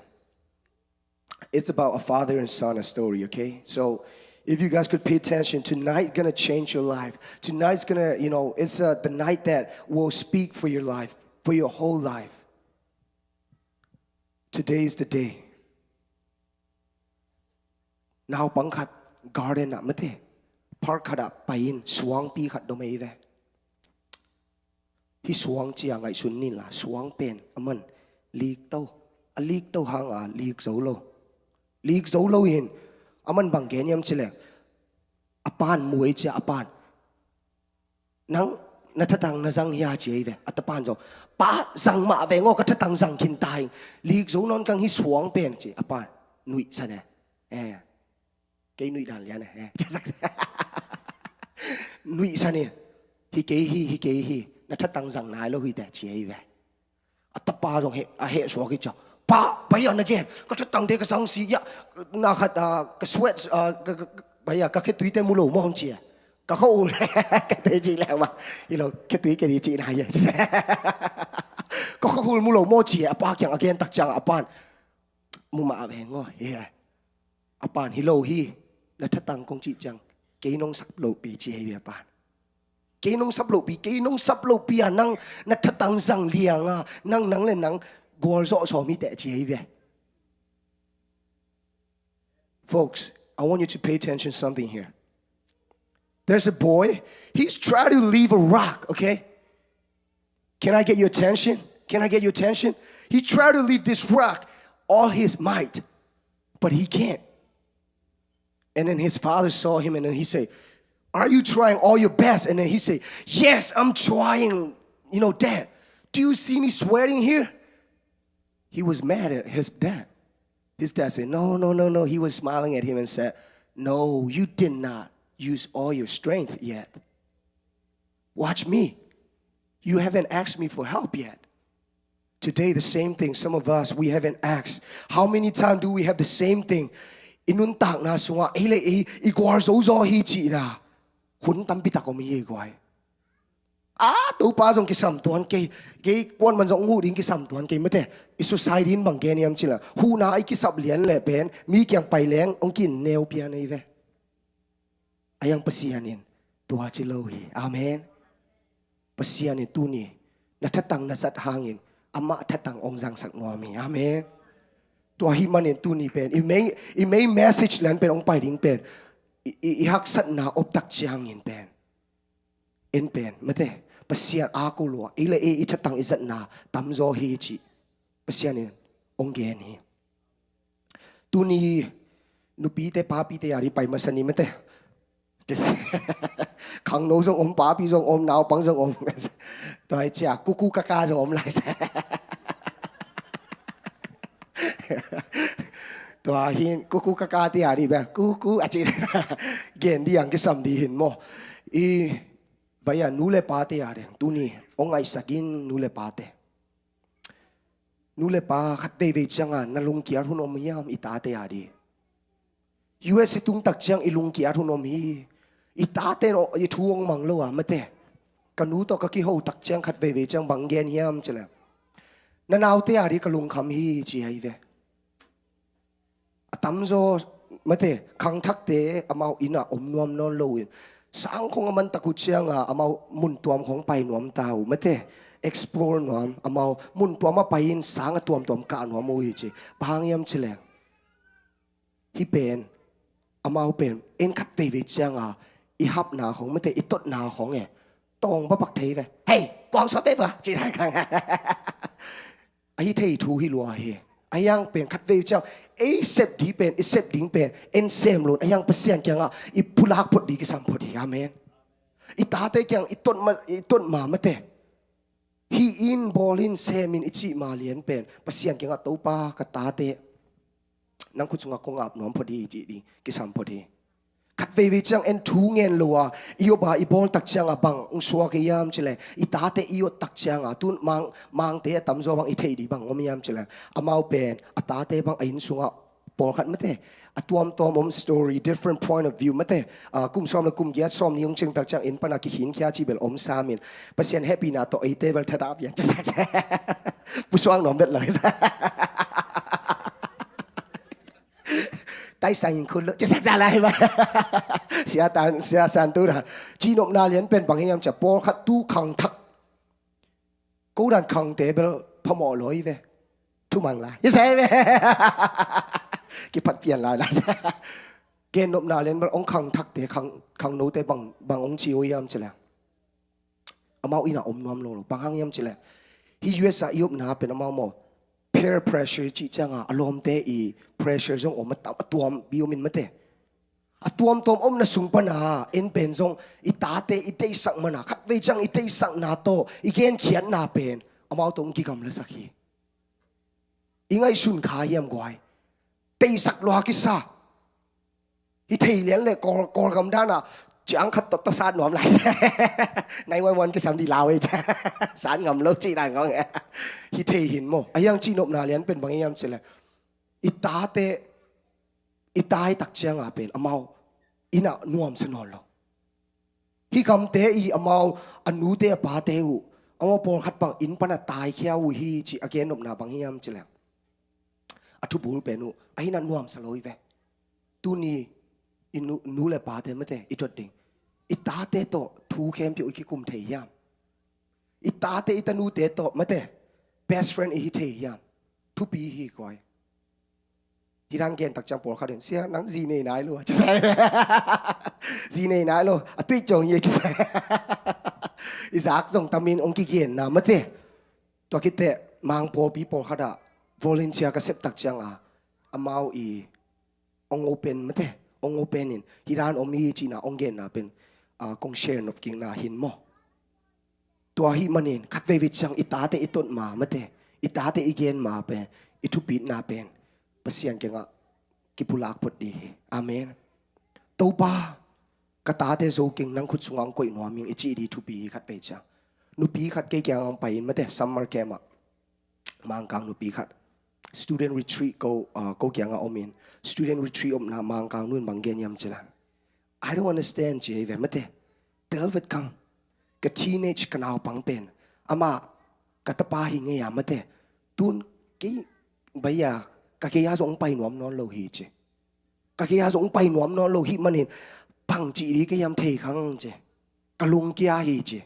it's about a father and son, a story, okay? So if you guys could pay attention, tonight gonna change your life. Tonight's gonna, you know, it's, uh, the night that will speak for your life, for your whole life. Today is the day. Naupang khat garden ah mate, park khat ah pai-in suangpi khat dom ei ve. Hih suang ci-a ngaihsun ni la, suang pen aman likto, a likto hanga lik zo lo. Lik zo lo in aman bang gen hiam cileh, a pan mu ei ci-a, a pan, "Nang na thatang na zang hia?" ci ei ve. A tapan zong, "Pa, zang mah veng aw, ka thatang zang khin ta ing. Lik zo nawn kang hih suang pen," ci a pan. Nuihsan e. Eh. Kei nuih dan lian e. Eh. Nuihsan e. "Hi kei hi, hi kei hi. Na thatang zang nai lo hi teh," ci ei ve. A tapa zong heh, a heh suak hi cia. "Pa, pai a na gen. Ka thatang te ka zang si ya. Na khat, ah, ka sweat, ah, ka, ka, ka, pai a, ka khetuite mu lo mawm ci a. Ka khua ul." Ka te ci le ma. Hi lo, khetui ke di ci na ye. "Ka khua ul mu lo maw?" ci a, a pa kiang a gen tak ciang a pan, "Mu mah veng aw." Hi a. A pan, "Hi lo hi. Na thatang kong cih ciang kei nong sap lohpi," ci ei ve a pan. "Kei nong sap lohpi, kei nong sap lohpi a nang na thatang zang liang a, nang, nang le nang gualzawh sawm hi teh," ci ei ve. Folks, I want you to pay attention to something here. There's a boy, he's trying to leave a rock, okay? Can I get your attention? Can I get your attention? He tried to leave this rock all his might, but he can't. And then his father saw him and then he said, "Are you trying all your best?" And then he said, "Yes, I'm trying. You know, Dad, do you see me sweating here?" He was mad at his dad. His dad said, "No, no, no, no." He was smiling at him and said, "No, you did not use all your strength yet. Watch me. You haven't asked me for help yet." Today, the same thing. Some of us, we haven't asked. How many times do we have the same thing? I nuntakna sungah, ei le ei, i gualzo zaw hi cihna hun tampi tak om hi ei guai. A, Topa zong kisam tuan kei, kei kuan man zong ngu ding kisam tuan kei mate. I society in bang gen hiam cila, huhna i kisap lian le pen mi kiang pai leng hong ki-inneu pian ei ve. A yang Pasian in tua ci lo hi. Amen. Pasian in tuni na thatang na zat hangin amah thatang hong zangsak nuam hi. Amen. Tua hih manin tuni pen i mei, i mei message lian pen hong pai ding pen i, i, i haksatna optak ciangin pen, en pen mate, Pasian a ko lua, ei le ei i thatang i zatna tamzaw hi cih Pasian in hong gen hi. Tuni nupite papite a di pai masa ni mate. Khangno zong om, papi zong om, naupang zong om. Tua hi cia kuku kaka zong om lai sa. Tua hin kuku kaka te a di bia kuku a ci. Gen di ang kisam di hin maw. I baya nu le pate a deng tuni hong ngaihsak in, nu le pate. Nu le pa, khat veivei cianga na lungkiat hun om hiam i tate a di? U S a tung tak ciang i lungkiat hun om hi. I tate in i thu hong mang lo a mate. Ka nu tawh ka kiho tak ciang khat veivei ciang bang gen hiam cile, na naute a di ka lungkham hi ci ahi ve. A tamzaw mate, khangthakte amau inn ah om nuam nawn lo in, sang khong a man tak uh cianga amau mun tuam khong pai nuam ta uh mate, explore nuam, amau mun tuam a pai in sang a tuamtuam kah nuam uh hi ci. Bang hang hiam cileng, hih pen amau pen en khat veivei cianga i hapna khong mate, i totna khong e, tawng bapak thei ve. Hei, kuang sawt vei va ci thai khang. Ahi thei thu hi lua hi. Ahi hang pen khat vei ciang ei sep ding pen, i sep ding pen en sem lo in, ahi hang Pasian kiangah i pulak phot ding kisam phot hi. Amen. I tate kiang i tot ma, i tot ma mate, hih in, bawl in, sem in i cih ma lian pen Pasian kiangah, Topa, ka tate nang khut sungah kong ap nuam phot hi cih ding kisam phot hi. Khat veivei ciang en thu ngen lo a, i op a i bawl tak cianga bang hong suak hiam cile, i tate i ot tak cianga tun mang, mangte a tamzaw bang i theih ding bang om hiam cile, amau pen a tate bang a inn sungah pawlkhat mate, a tuamtuam om story, different point of view mate. Ah, kum sawm le kum giat, sawm ni hong cing tak ciang inn pana kikhinkhia cih bel om sam in, Pasian hehpihna tawh eite bel thadah pian. Pusuak nuam bet lo. Taisang in khut lo, ci sak za lai ma. Sia tan, sia san tu dan. Ci nopna lian pen bang hiam cia, pawlkhat tu khangthak, ko dan khangte bel phamawh lo hi ve. Thumang lai. Hi sai ve. Kiphat pian lai lai. Gennopna lian bel hong khangthakte, khang, khangnote bang, bang hong ci uh hiam cileh, amau inn ah om nuam lo lo. Bang hang hiam cileh, hih U S a i omna pen amau maw, peer pressure cih cianga a lawmte i pressure zong om a tam, a tuampi om in mate. A tuamtuam omna sung pana en pen zong i tate i deihsak mana, khatvei ciang i deihsakna tawh i genkhiatna pen amau tawh hong kigamlasak hi. I ngaihsun kha hiam guai? Deihsak lua kisa. Hi thei lian le Kawl, Kawlgam dana ciang khat tawh tawh sat nuam lai. Nine one one kisam di lau ei cia. Sat ngam lo cih dan kong hi thei hin maw. A hiang cihnopna lian pen bang hiam cileh, i tate, i tai tak cianga pen amau inn ah nuamsa nawn lo. Hih gamte i amau a nute a pate uh, amau pawlkhat bang inn pana taikhia uh hi cih a gennopna bang hiam cileh, a thubul pen uh a inn ah nuamsa lo hi ve. Tuni i nu, nu le pate mate i dot ding, i tate tawh thu khempeuh i kikum thei hiam? I tate i tanute tawh mate best friend i hi thei hiam? Thupi hi koi. Hi dan gen tak ciang pawlkhat in, "Sia, nang zi nei nai lo," ci sa. "Zi nei nai lo, a tuik ciang hi," ci sa. I zak zong tamin hong kigenna mate. Tua khit teh Mang pawlpi pawlkhat ah volunteer ka sep tak cianga amau i hong open mate, hong open in hi dan om hi cihna hong genna pen, ah, kong share nop kikna hin maw. Tua ahih manin khatveivei ciang i tate i tot ma mate, i tate i gen ma pen, i thupitna pen Pasian kiangah kipulak phot dih hi. Amen. "Topa, ka tate zo keng, nang khut sungah hong koih nuam ing," i cih dih thupi hi khatvei ciang. Nupi khat kei kiangah hong pai in mate, summer camp ah. Mangkang nupi khat. Student retreat ko, ah, ko kiangah om in. Student retreat omna Mangkang nu in bang gen hiam cileh, "I don't understand," ci hi ve mate. "Tel vet kang. Ka teenage ka naupang pen, amah ka tapa hi ngei a mate. Tun kei, bai a, ka gei a zong hong pai nuam nawn lo hi," ci. "Ka gei a zong hong pai nuam nawn lo hih manin bang cih dih ka hiam thei kang," ci. "Ka lungkia hi," ci.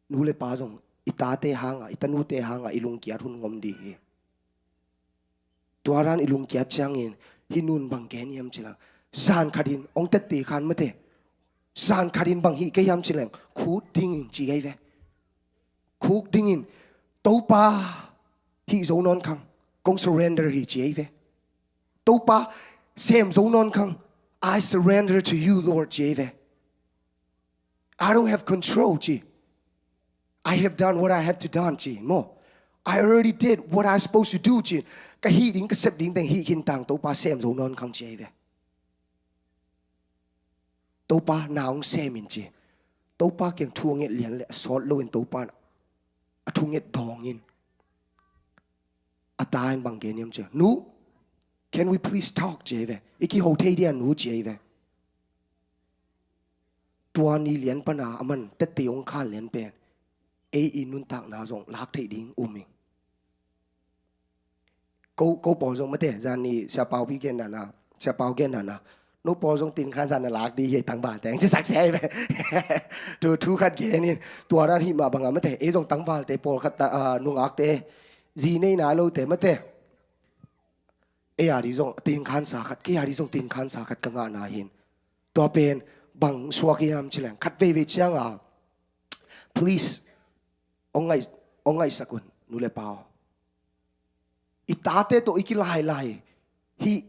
Nu le pa zong i tate hangah, i tanute hangah i lungkiat hun ngom dih hi. Tua dan i lungkiat ciangin hih nun bang gen hiam cileh, "Zan khatin hong tette khan mate, zan khatin bang hih kei hiam cileh, khut dingin," ci hi ve. "Khut dingin, Topa, hih zo nawn kang, kong surrender hi," ci hi ve. "Topa, sem zo nawn kang, I surrender to you, Lord," ci hi ve. "I don't have control," ci. "I have done what I have to done," ci maw. "I already did what I supposed to do," ci. "Ka hih ding, ka sep ding teng hih khin tang, Topa, sem zo nawn kang," ci hi ve. "Topa, na hong sem in," ci. Topa kiang thu a nget lian le a sawt loin Topa in a thunget dawng in. A ta in bang gen hiam ci, "Nu, can we please talk?" ci hi ve. "I kiho thei dia, nu?" ci hi ve. Tua ni lian pana aman tette hong khan lian pen ei i nuntakna zong lak theih ding um hi. Ko, ko pawl zong mate, zan ni Sia Pau pi gen dana, Sia Pau gen dana, "No pawl zong tin khan zan na lak dih hi, tangval teng," ci sak sia hi ve. Tu thu khat gen in, tua dan hih mah banga mate, ei zong tangvalte pawlkhat ta, ah, nungakte, zi nei nai lote mate, ei a dih zong tin khan sa khat, kei a dih zong tin khan sa khat ka ngahna hin. Tua pen bang suak hiam cileh, khatveivei cianga, please, hong ngai, hong ngaihsak un, nu le pa aw. I tate tawh i kilailai, hih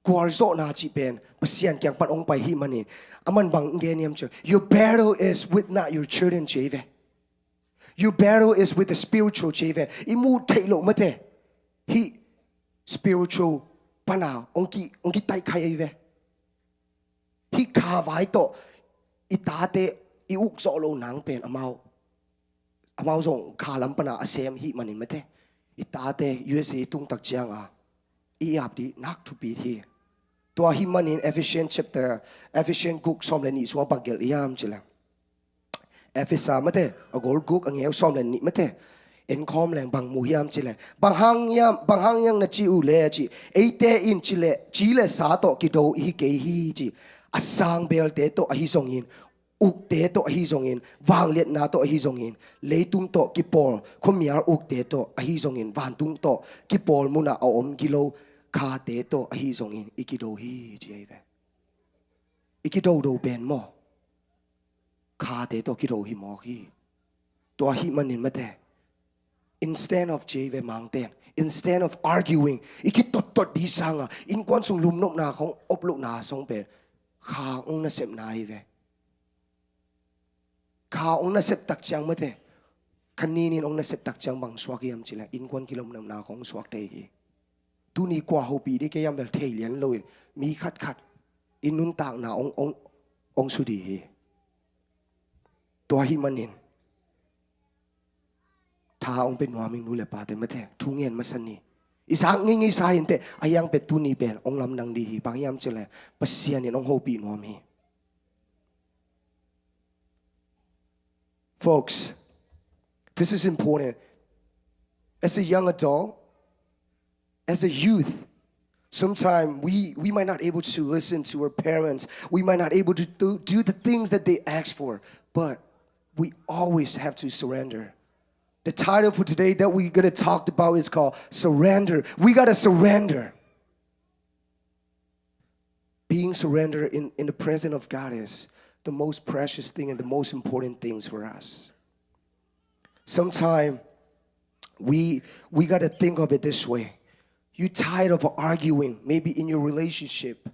gualzawhna cih pen Pasian kiang pan hong pai hih manin, aman bang gen hiam ci, "Your battle is with not your children," ci hi ve. "Your battle is with the spiritual," ci hi ve. I muh theih loh mate, hih spiritual pana hong ki, hong kitaih khai hi ve. Hih khavai tawh i tate i uk zawh loh nang pen amau, amau zong kha lam pana a sem hih manin mate, i tate U S A i tung tak cianga i ap dih nak thupi hi. Tua hih manin Ephesians chapter, Ephesians guk sawm le nih sungah bang gelh hiam cileh, Efesa mate, a gol guk, a ngeu sawm le nih mate, en khawm leng bang mu hiam cileh, "Bang hang hiam, bang hang hiam na ci uh le," ci, "eite in cileh, ci le sa tawh kido i hi kei hi," ci. "A sang belte tawh ahi zongin, ukte tawh ahi zongin, vangliatna tawh ahi zongin, leitung tawh kipawl khuamial ukte tawh ahi zongin, vantung tawh kipawl munah a om gilo khate tawh ahi zongin i kido hi, ci ahi ve. I kidodo pen maw, khate tawh kido hi mawk hi. Tua ahih manin mate, instead of, ci ahi ve, mangten, instead of arguing, i kitottot di sanga innkuan sung lumnopna khong, oplohna song pen kha hong nasepna ahi ve. Kha hong nasep tak ciang mate, kha ninin hong nasep tak ciang bang suak hiam cileh, innkuan kilumnopna khong suak thei hi. Tuni kua hopih ding kei hiam bel thei lian loin mi khatkhat i nuntakna hong, hong, hong su ding hi. Tua ahih manin tha hong pia nuam ing, nu le pate mate, thu ngen masa ni. I zak ngeingei sa inteh, a hiang pia tuni pen hong lamdang ding hi. Bang hiam cileh, Pasian in hong hopih nuam hi. Folks, this is important. As a young adult, as a youth, sometimes we, we might not able to listen to our parents. We might not able to do, do the things that they ask for, but we always have to surrender. The title for today that we're gonna talk about is called surrender. We gotta surrender. Being surrendered in, in the presence of God is the most precious thing and the most important things for us. Sometimes we, we gotta think of it this way. You tired of arguing, maybe in your relationship,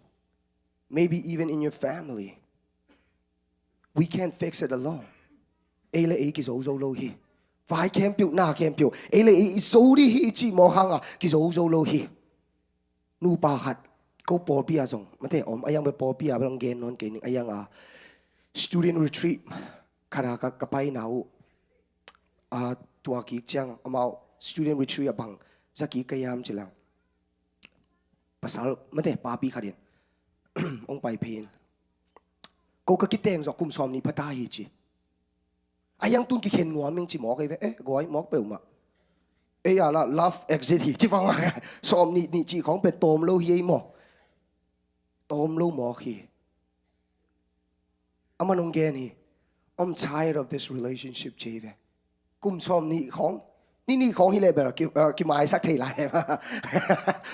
maybe even in your family. We can't fix it alone. Ei le ei kizozo lo hi. Vai khempeuh, na khempeuh, ei le ei i zo ding hi i cih mawk hanga kizozo lo hi. Nupa khat, ko pawlpi ah zong mate om, a hiang bel pawlpi ah bel hong gen nawn kei ning, a hiang a student retreat khat ah ka, ka paina uh, a, tua kik ciang amau student retreat ah bang za kik ka hiam cileh, pasal mate papi khat in hong pai phei in, ko ka kiteng zawh kum sawm nih pha ta hi, ci. A hiang tun kikhen nuam ing, ci mawk ei ve. Eh, guai, mawk peuhmah. Ei a la love exit hi, ci vang a, sawm nih nih cih khawng pen tawm lo hi ei maw. Tawm lo mawk hi. Aman hong gen hi. I'm tired of this relationship, ci ei ve. Kum sawm nih khawng, nih nih khawng hi leh bel ki, uh, kimaisak thei lai.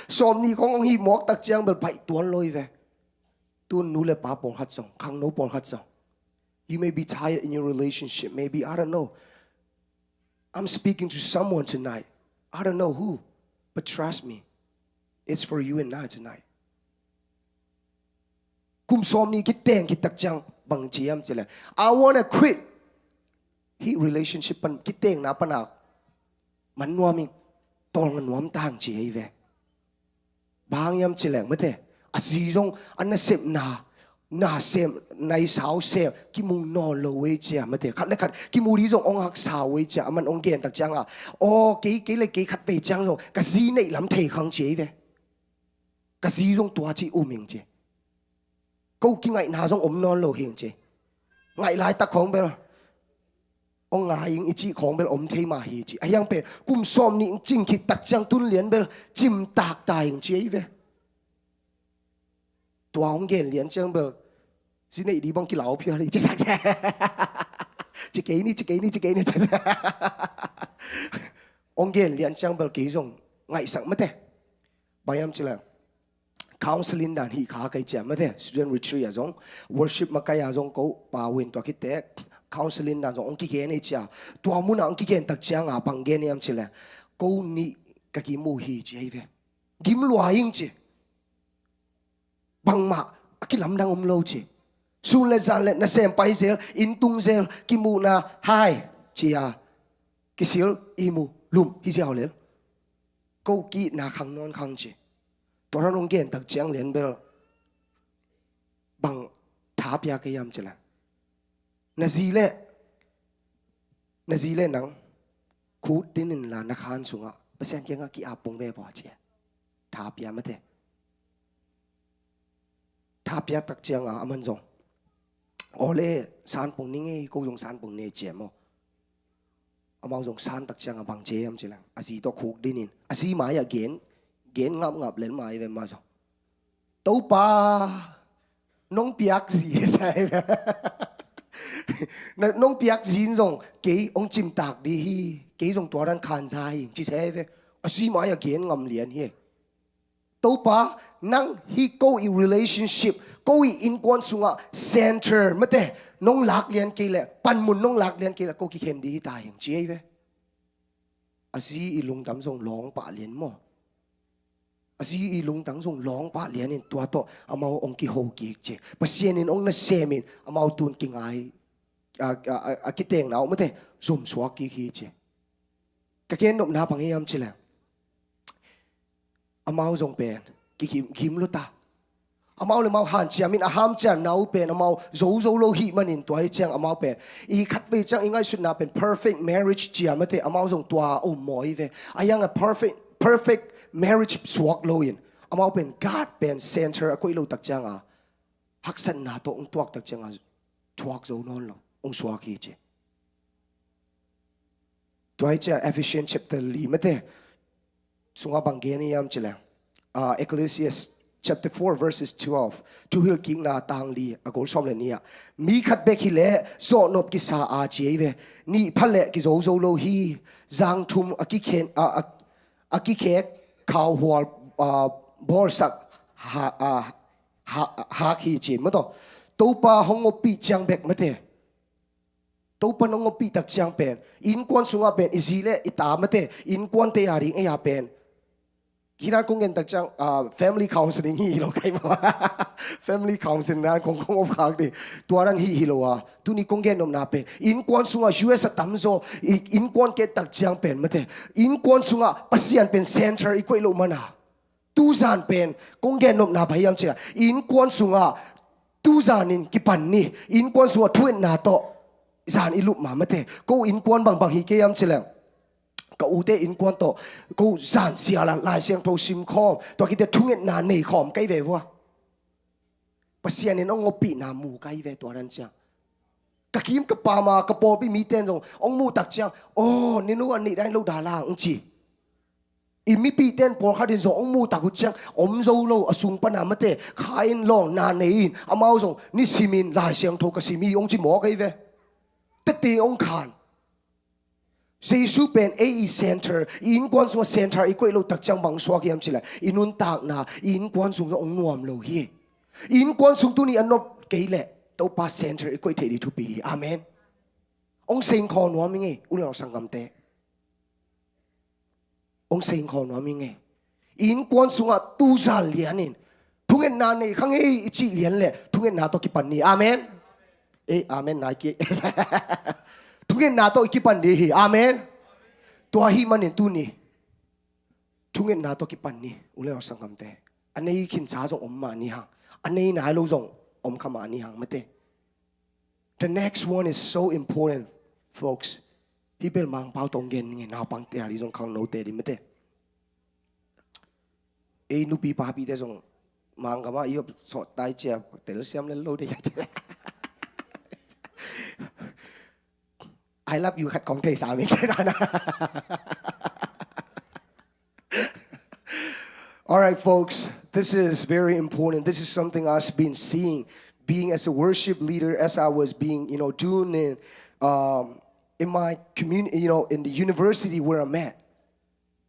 Sawm nih khawng hong hi mawk tak ciang bel baih tuan lo hi ve. Tun nu le pa pawlkhat zong, khangno pawlkhat zong, you may be tired in your relationship, maybe, I don't know. I'm speaking to someone tonight. I don't know who, but trust me, it's for you and I tonight. Kum sawm nih kiteng khit tak ciang bang ci hiam cileh, I wanna quit. Hih relationship pan, kitengna pan a man nuam ing, tawlnga nuam tang, ci ei ve. Bang hiam cileh mate, a zi zong a nasepna, na sem, na i sau sem kimu nawn lo ei cia mate, khat le khat kimu ding zong hong haksa ei cia, aman hong gen tak cianga, aw, kei, kei le kei khat vei ciang zong ka zi neih lam thei khang, ci ei ve. Ka zi zong tua ci um ing, ci. Ko kingaihna zong om nawn lo hi ing, ci. Ngaih laitak khawng bel hong ngai ing i cih khawng bel om thei mah hi, ci. A hiang pen kum sawm nih cing khit tak ciang tun lian bel cimtak ta ing, ci ei ve. Tua hong gen lian ciang bel zi neih ding bang kilau phial hi, ci sak, ci kei ni, ci kei ni, ci kei ni, ci sak. Hong gen lian ciang bel kei zong ngaihsak mate. Bang hiam cileh, counseling dan hih kha kei cia mate, student retreat ah zong, worship makai ah zong ko pau in tua khit teh counseling dan zong hong kigen ei cia. Tua munah hong kigen tak cianga bang gen hiam cileh, ko nih ka gim uh hi, ci ei ve. Gim lua ing, ci. Bangmah a kilamdang om lo, ci. Sun le zan le nasem pai zel, inn tung zel, kimuhna hai, ci a, kisil, ihmu, lum hi ziau lel. Ko ki-itna khang nawn khang, ci. Tua dan hong gen tak ciang lian bel bang tha pia ka hiam cileh, na zi le, na zi le nang khut din inla na khan sungah Pasian kiangah ki-ap pong ve vua, ci a. Tha pia mate. Tha pia tak cianga aman zong, aw le, san pong ni ngei, ko zong san pong ni, ci a maw. Amau zong san tak cianga bang ci hiam cileh, a zi tawh khuk dinin a zi mai-ah gen, gen ngapngap lel mai ve mah zong, Topa, nong piak zi, sa hi ve. Na, nong piak zi in zong kei hong cimtak ding hi, kei zong tua dan khan za hi, ci sa hi ve. A zi mai-ah gen ngam lian hi. Topa, nang hih ko i relationship, ko i innkuan sungah center mate nong lak lian kei leh, panmun nong lak lian kei leh, ko kikhen ding hi ta hing ci ei ve. A zi i lungtang zong lawng pah lian maw? A zi i lungtang zong lawng pah lian in tua tawh amau hong kiho kik ci. Pasian in hong nasem in amau tun kingai, a, a, a, a kitengna uh mate zom suak kik hi ci. Ka gen nopna bang hiam ci leh, amau zong pen kigim, gim lo ta. Amau le amau hanciam in a hanciamna uh pen amau zo zo lo hih manin tua hi ciang amau pen i khatvei ciang i ngaihsutna pen perfect marriage cia mate, amau zong tua om maw hi ve. A yang a perfect, perfect marriage suak lo in amau pen God pen center a koih lo tak ciang a, haksatna tawh hong tuak tak ciang a, thuak zo nawn lo hong suak hi ci. Tua hi ciang Ephesians chapter li mate sungah bang gen hiam ci leh, ah, Ecclesiastes chapter four verses twelve, Thuhilhkikna tang li a gol sawm le nih ah, mi khat bek hi leh zawhnop kisa a ci ei ve. Nih pha leh kizo zo lo hi. Zang thum a kikhen, a, a, a kikhek khauhual, ah, bawlsak ha, ah, ha, hak hi ci maw taw. Topa hong ngoppih ciang bek mate, Topa nong ngoppih tak ciang pen, innkuan sungah pen i zi le i ta mate, innkuante a ding ei a pen. Hi nan kong gen tak ciang, ah, family counseling hi hi lo kai maw. Family counseling nan kong, kong op khak ding. Tua nan hi hi lo a. Tuni kong gen nopna pen, innkuan sungah U S a tamzaw i, innkuan ke tak ciang pen mate, innkuan sungah Pasian pen center i koih lo mana. Tuzan pen kong gen nopna bang hiam ci leh, innkuan sungah tuzan in kipan ni. Innkuan sungah thu-etna tawh zan i lup ma mate. Ko innkuan bangbang hi kei hiam ci leh, ka ute innkuan tawh ko zan sial a Lai Siangtho sim khawm, tua khit teh thungetna nei khawm kei ve vua. Pasian in hong ngoppihna mu kei ve tua dan ciang. Ka kim ka pam a ka pawlpi mite in zong hong muh tak ciang, aw, ninu a nih dan lo da lang hong ci. I mipihte in pawlkhat in zong hong muh tak uh ciang om zo lo a sung pana mate, kha in lawng na nei in amau zong nisimin Lai Siangtho ka sim hi hong ci mawk ahi ve. Tete hong khan. Jesu pen ei i center, i innkuan sungah center i koih loh tak ciang bang suak hiam cih leh i nuntakna, i innkuan sung zong hong nuam lo hi. I innkuan sung tuni a nop kei leh Topa center i koih theih ding thupi hi. Amen. Hong seng khaw nuam i ngei, u le nau sanggamte. Hong seng khaw nuam i ngei. I innkuan sungah tuzan lian in thungetna nei kha ngei i cih lian leh thungetna tawh kipan ni. Amen. Ei, amen nai kei. Thungetna tawh i kipan ding hi. Amen. Tua ahih manin tuni thungetna tawh kipan ni, u le nau sanggamte. A nei khinsa zong om mah ni hang, a nei nai lo zong om kha mah ni hang mate. The next one is so important, folks. Hih bel Mangpau tawh gen ning e, naupangte a ding zong khangnote ding mate. Ei nupi papite zong Mangkam ah i op sawt tai cia telsiam le lo de. I love you khat kong thei sa mi. All right, folks, this is very important. This is something I've been seeing, being as a worship leader, as I was being, you know, doing it, um, in my community, you know, in the university where I'm at.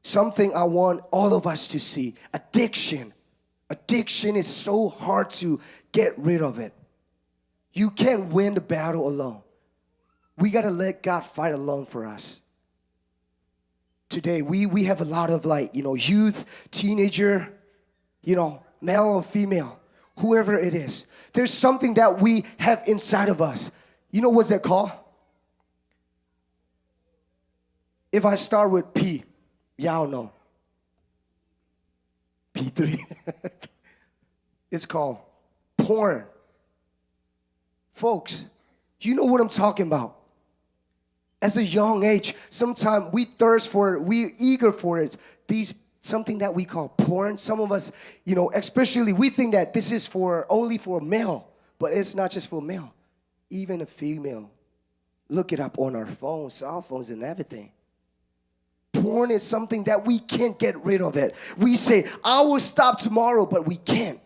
Something I want all of us to see. Addiction. Addiction is so hard to get rid of it. You can't win the battle alone. We gotta let God fight alone for us. Today, we, we have a lot of, like, you know, youth, teenager, you know, male or female, whoever it is. There's something that we have inside of us. You know what's that called? If I start with P, y'all know. P three. It's called porn. Folks, you know what I'm talking about. As a young age, sometimes we thirst for it, we eager for it. These, something that we call porn. Some of us, you know, especially, we think that this is for, only for male, but it's not just for male, even a female. Look it up on our phones, cell phones, and everything. Porn is something that we can't get rid of it. We say, "I will stop tomorrow," but we can't.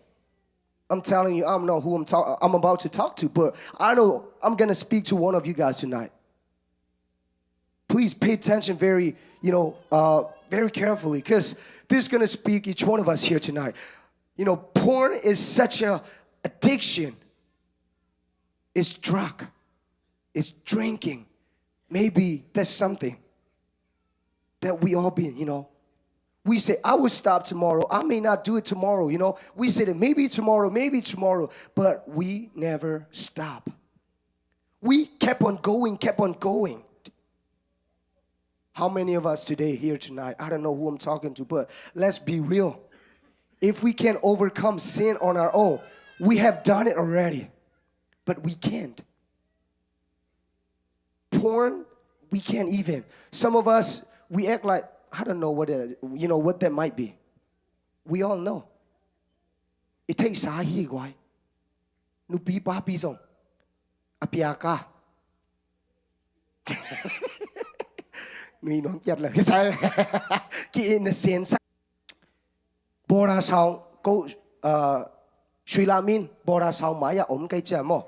I'm telling you, I don't know who I'm, talk- I'm about to talk to, but I know I'm gonna speak to one of you guys tonight. Please pay attention very, you know, uh, very carefully, because this is going to speak each one of us here tonight. You know, porn is such a addiction. It's drug. It's drinking. Maybe that's something that we all been, you know. We say, "I will stop tomorrow. I may not do it tomorrow," you know. We say that maybe tomorrow, maybe tomorrow, but we never stop. We kept on going, kept on going. How many of us today here tonight? I don't know who I'm talking to, but let's be real. If we can overcome sin on our own, we have done it already. But we can't. Porn, we can't even. Some of us, we act like, I don't know what that, you know, what that might be. We all know. I theihsa hi guai. Nupi papi zong. A piaka. Nui nuam kiat lo. Ki in a sensa. Bora Saung, ko, ah, Shui Lamin, Bora Saung mai-ah om kei cia maw.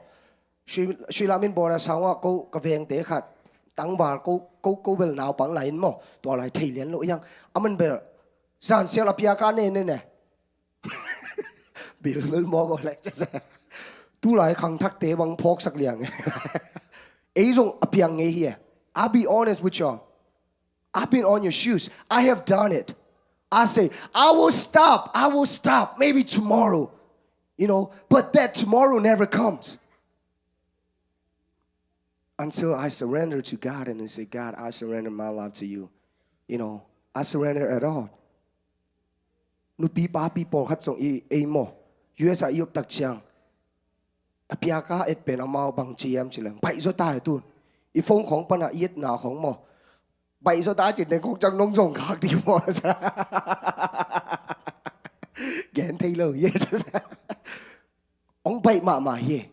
Shui, Shui Lamin Bora Saung ah ko ka vengte khat. Tangval ko, ko, ko bel naupang lai in maw. Tua lai thei lian lo iang. A man bel. Zan sial a piaka ne ne ne. Bil bel maw ko lek cia sa. Tulai khangthakte bang phawksak liang. Ei zong a piang ngei hi e. I'll be honest with you. I've been on your shoes. I have done it. I say, "I will stop. I will stop. Maybe tomorrow." You know, but that tomorrow never comes. Until I surrender to God and I say, "God, I surrender my life to you." You know, I surrender at all. Nupi papi pawlkhat zong i ei maw. U S a i op tak ciang. A piaka et pen amau bang ci hiam ci leng. Baih zaw ta hi tun. I phone khong pana i etna khong maw. Baih zaw ta ci neng khong ciang nong zong khak di maw. Gen thei lo hi. Ong baih mahmah hi.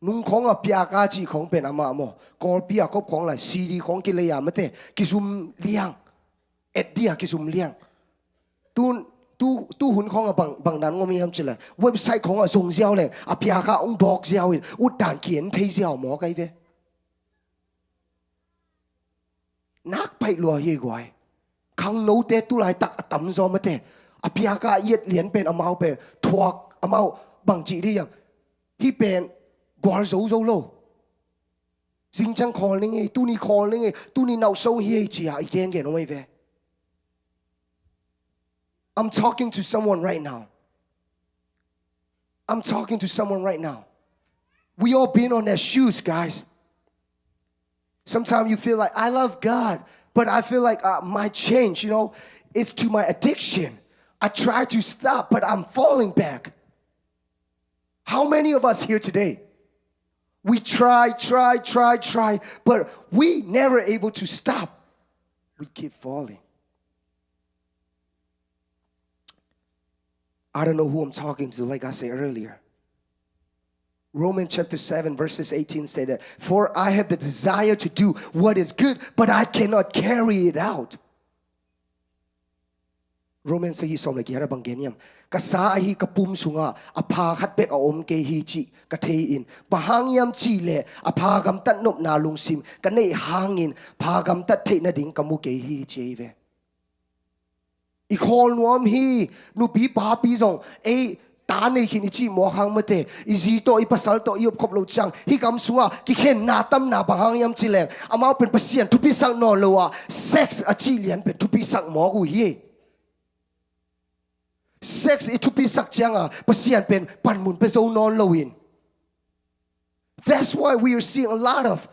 Nung khong a piaka ci khong pen amah maw. Kawlpi a kop khong lai C D khong kilei a mate. Kizum liang. Et dia kizum liang. Tu, tu, tu hun khong a bang, bang dan ngom hiam ci leng. Website khong a zong ziau leng. A piaka ong dawk ziau in. Ut dan kien thei ziau maw kai ve. Nak paih lua hi guai. Khangnote tulaitak a tamzaw mate. A piaka i et lian pen amau pen. Thuak amau bang ci di hiam. Hi pen gual zo zo lo. Zingciang khawl ning ei, tuni khawl ning ei, tuni nauhso hi ei cia i gen gen om ei ve. I'm talking to someone right now. I'm talking to someone right now. We all been on their shoes, guys. Sometimes you feel like, "I love God, but I feel like, uh, my change, you know, it's to my addiction. I try to stop, but I'm falling back." How many of us here today? We try, try, try, try, but we never able to stop. We keep falling. I don't know who I'm talking to, like I said earlier. Romans chapter seven, verses eighteen say that, "For I have the desire to do what is good, but I cannot carry it out." Romans sagi sawm le giat a bang gen hiam. Ka sa ahi ka pum sungah a pha khat bek a om kei hi cih ka thei in. Bang hang hiam cih leh a pha gamtat nopna lungsim ka neih hangin pha gamtat theih nading ka mu kei hi ci ei ve. I khawl nuam hi, nupi papi zong, ei, ta nei khin i cih mawk hang mate, i zi tawh, i pasal tawh, i opkhop lo ciang, hih gam sungah, kikhenna tamna bang hang hiam ci leng, amau pen Pasian thupisak nawn lo ah, sex a cih lian pen thupisak mawk uh hi. Sex i thupisak ciangah, Pasian pen panmun pia zo nawn lo in. That's why we are seeing a lot of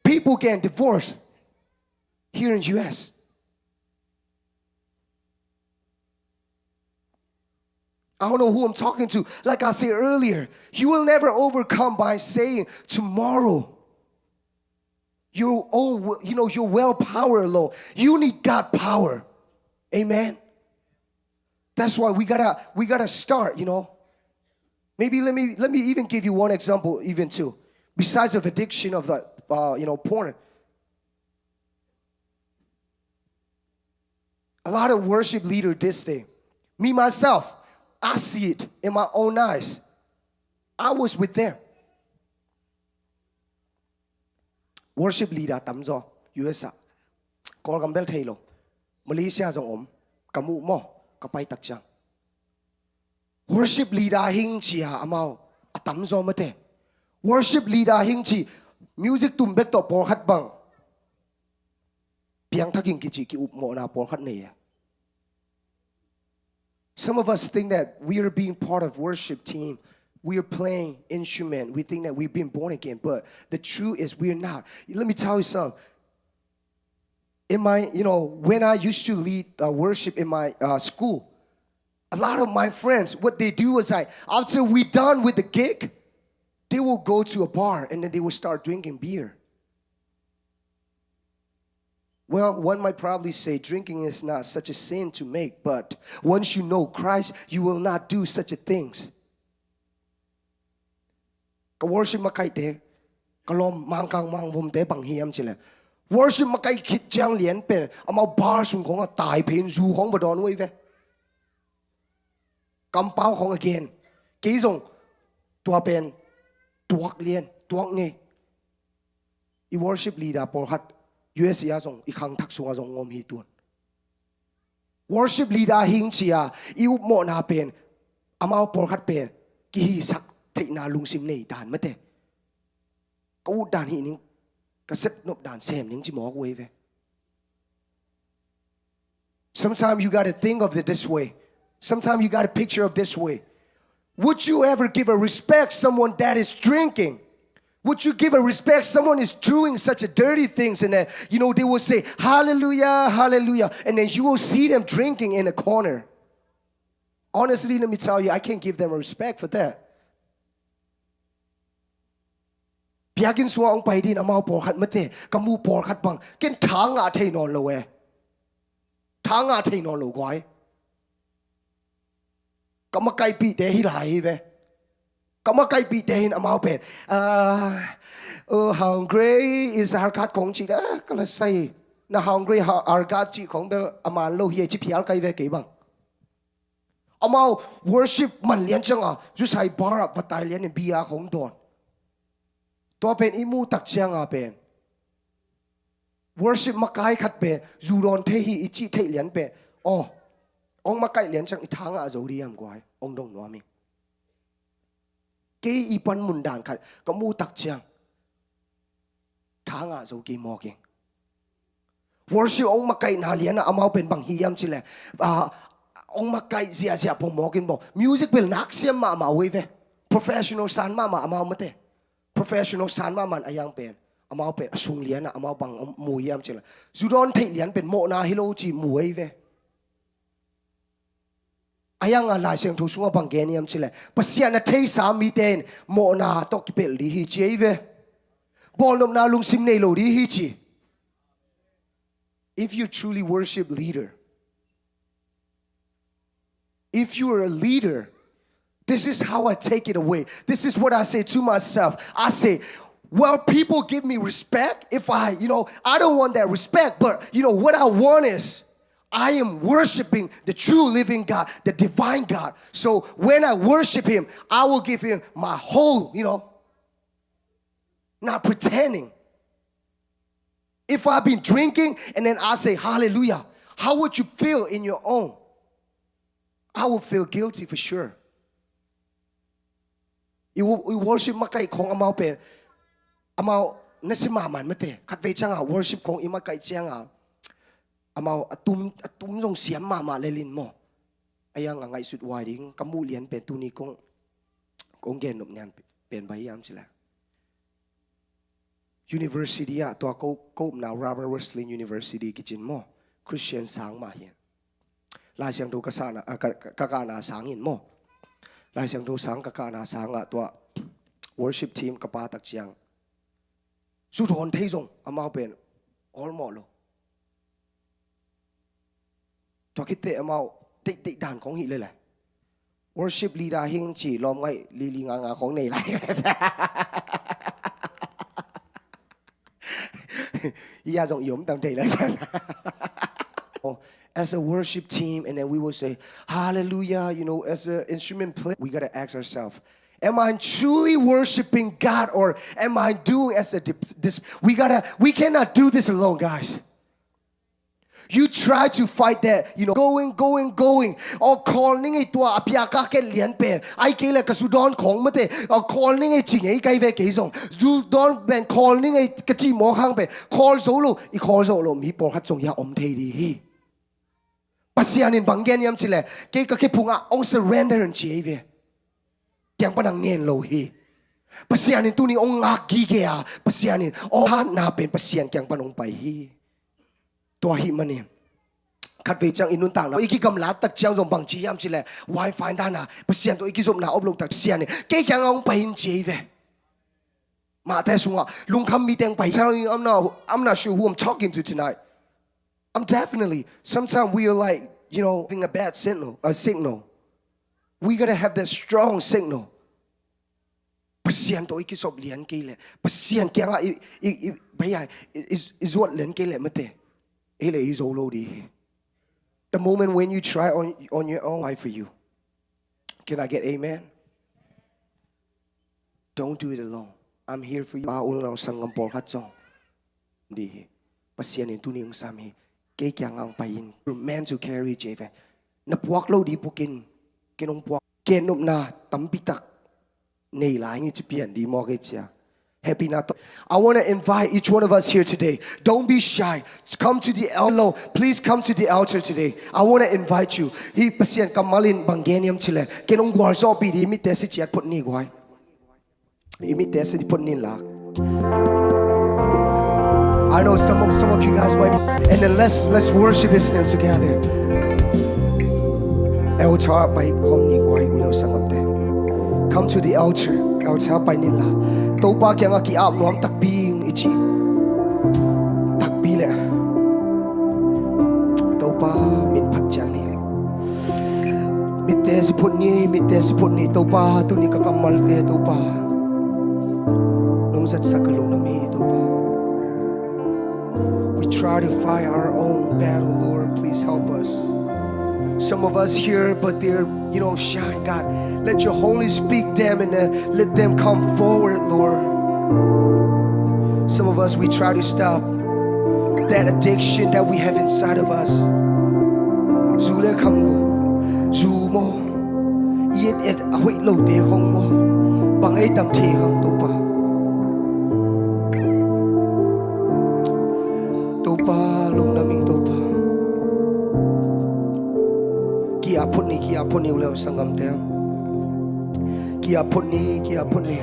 people getting divorced here in U S. I don't know who I'm talking to. Like I said earlier, you will never overcome by saying tomorrow. Your own, wi- you know, your willpower alone. You need God power. Amen. That's why we gotta we gotta start. You know. Maybe let me let me even give you one example, even too. Besides of addiction of the uh, you know porn, a lot of worship leader this day. Me myself, I see it in my own eyes. I was with them. Worship leader tamzaw U S ah. Kawlgam bel thei lo. Malaysia zong om. Ka muh maw, ka pai tak ciang, worship leader hing ci-a amau a tamzaw mate. Worship leader hing ci, music tum bek tawh pawlkhat bang piangthak in kici ki-upmawhna pawlkhat nei a. Some of us think that we are being part of worship team. We are playing instrument. We think that we've been born again, but the truth is we're not. Let me tell you something. In my, you know, when I used to lead uh, worship in my uh, school, a lot of my friends, what they do is like, after we done with the gig, they will go to a bar and then they will start drinking beer. Well, one might probably say drinking is not such a sin to make, but once you know Christ, you will not do such a things. Ka worship makaihte, ka lawm Mangkang Mangvomte bang hiam cileh, worship makaih khit ciang lian pen amau bar sung khong a tai phein zu khong va dawn uh ei ve. Kampau khong a gen. Kei zong tua pen tuak lian, tuak ngei. I worship leader pawlkhat U S A ah zong, i khangthak sungah zong ngom hi tuan. Worship leader hing cia i upmawhna pen, amau pawlkhat pen kihisak theihna lungsim nei dan mate. Ka ut dan hih ning, ka sep nop dan sem ning ci mawk uh ei ve. Sometimes you gotta think of it this way. Sometimes you gotta picture of this way. Would you ever give a respect someone that is drinking? Would you give a respect someone is doing such a dirty things and then, you know, they will say, "Hallelujah, hallelujah," and then you will see them drinking in a corner? Honestly, let me tell you, I can't give them a respect for that. Biakinn sungah hong pai din amau pawlkhat mate, ka muh pawlkhat bang, ken tha ngah thei nawn lo e. Tha ngah thei nawn lo guai. Ka makaihpihte hi lai hi ve. Ka makaihpihte hin amau pen, ah, oh, hungry is our God kong ci, ah, ka la sai. Na hungry, our God ci khong bel a man lo hi e ci phial kai ve kei bang. Amau worship man lian cianga zusai bar ah va tai lian in bia khong dawn. Tua pen i muh tak cianga pen worship makai khat pen zu dawn thei hi i cih theih lian pen, aw, hong makaih lian ciang i tha ngah zo di hiam guai, hong dong nuam hi. Kei i pan mun dan khat ka muh tak ciang tha ngah zo kei mawk ing. Worship hong makaihna lianah amau pen bang hi hiam cileh, ah, hong makaih ziahziah pong mawk in baw. Music bel nak siam mahmah uh ei ve. Professional san mahmah amau mate. Professional san mahmah a yang pen, amau pen a sung lianah amau bang mu hiam cileh, zu dawn theih lian pen mawhna hi lo ci mu ei ve. A yanga Lai Siangtho sungah bang gen hiam cileh, Pasian a theisa mite in mawhna tawh kipelh di hi ci ei ve. Bawlnopna lungsim nei lo di hi ci. If you truly worship leader, if you are a leader, this is how I take it away. This is what I say to myself. I say, "Well, people give me respect. If I, you know, I don't want that respect, but, you know, what I want is I am worshiping the true living God, the divine God. So when I worship him, I will give him my whole, you know, not pretending." If I've been drinking and then I say, "Hallelujah," how would you feel in your own? I would feel guilty for sure. I wo-, i worship makaih khong amau pen, amau na si mahmah mate. Khatvei cianga worship khong i makaih cianga amau a tum, a tum zong siam mahmah lelin maw. A yanga ngaihsut huai ding ka muh lian pen tuni kong, kong gen nop nian pen bang hiam cileh, university ah tua ko, ko upna Robert Wesleyan University kicin maw, Christian sang mah hi. Lai Siangtho ka sahna, ah, ka, ka, ka kahna sang in maw. Lai Siangtho sang ka kahna sangah tua worship team ka pa tak ciang zu dawn thei zong amau pen awlmawh lo. Tua khitteh amau deihdeih dan khong hih leleh, worship leader hing ci lawmngaih lili nganga khong nei lai. Iya zong i om tam thei lai. Oh, as a worship team, and then we will say, "Hallelujah," you know, as an instrument player, we gotta ask ourselves, "Am I truly worshiping God, or am I doing as a dis-, dis-" We gotta, we cannot do this alone, guys. You try to fight that, you know, going, going, going. Aw, call ning ei tua, a piaka ken lian pen. Ai kei le ka zu dawn khong mate. Aw, call ning ei ci ngei kai ve kei zong. Zu dawn pen call ning ei ka ci mawk hang pen. Call zo lo, i call zo lo, mi pawlkhat zong hia om thei di hi. Pasian in bang gen hiam ci le, kei ka khe phungah ong surrender in ci ei ve. Kiang pan a ngen lo hi. Pasian in tuni ong ngak gige a, Pasian in ong hatna pen Pasian kiang pan ong pai hi. Tua hi manin khatvei ciang i nuntakna i kigamlat tak ciang zong bang ci hiam ci le, wifi dana Pasian tawh i kizopna op lo tak Pasian in kei kiang a ong pai in ci ei ve. Mahte sungah lungkham mi teng pai. Tell you, I'm not, I'm not sure who I'm talking to tonight. I'm definitely, sometimes we are like, you know, having a bad signal, a signal. We gotta have that strong signal. Pasian tawh i kisop lian kei le, Pasian kiangah i, i, i, bai ai, i, i, i zuat lian kei le mate. Ei le i zo lo di hi. The moment when you try on, on your own, I for you. Can I get amen? Don't do it alone. I'm here for you. Pa, u le nau sanggam pawlkhat zong di hi. Pasian in tuni ong sam hi. Kei kiang a ong pai in. You're meant to carry, Javen. Na puak lo di pukin. Ken ong puak. Ken nopna tampi tak nei lai ngi ci pian di maw kei cia. Happy na to. I want to invite each one of us here today. Don't be shy. Come to the altar. Please come to the altar today. I want to invite you. Hi Pasian kammal in bang gen hiam ci le, ken ong gualzawhpih di, mitte si ciat phot ni guai. I mitte si phot ni la. I know some of, some of you guys might be, and then let's, let's worship His name together. Altar pai khawm ni guai, u le nau sanggamte. Come to the altar. Altar pai ni la. Topa kiangah ki-ap nuam takpi ing i ci. Takpi le. Topa min phat cian ni. Mitte si phot ni, mitte si phot ni, Topa, tuni ka kammalte, Topa. Nong zatsak ka lungdam hi, Topa. We try to fight our own battle, Lord. Please help us. Some of us here, but they're, you know, shy, God. Let your Holy Spirit speak them and, uh, let them come forward, Lord. Some of us, we try to stop that addiction that we have inside of us. Zu le kham lo, zu maw, i et et a hoih lote khong maw, bang ei tam thei kham Topa. Topa, lungdam ing Topa. Ki-ap phot ni, ki-ap phot ni u le nau sanggamte. Ki-ap phot ni, ki-ap phot ni.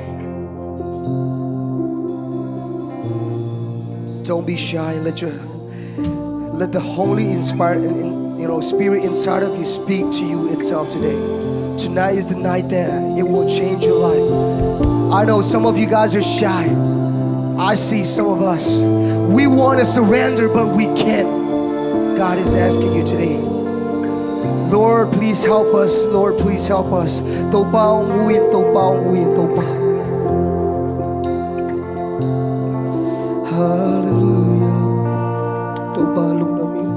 Don't be shy. Let your, let the Holy Inspire, in, in, you know, Spirit inside of you speak to you itself today. Tonight is the night that it will change your life. I know some of you guys are shy. I see some of us. We want to surrender, but we can't. God is asking you today. Lord, please help us. Lord, please help us. Topa ong hu in, Topa ong hu in, Topa. Hallelujah. Topa lungdam ing.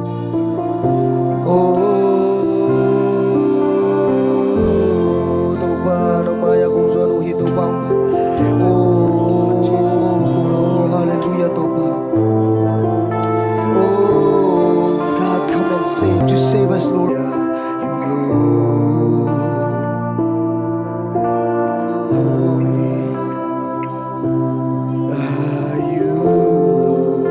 Oh, Topa, nangmah a kong zuan uh hi Topa. Oh, hallelujah, Topa. Oh, God, come and save, to save us, Lord. You, Lord. Holy are you, Lord.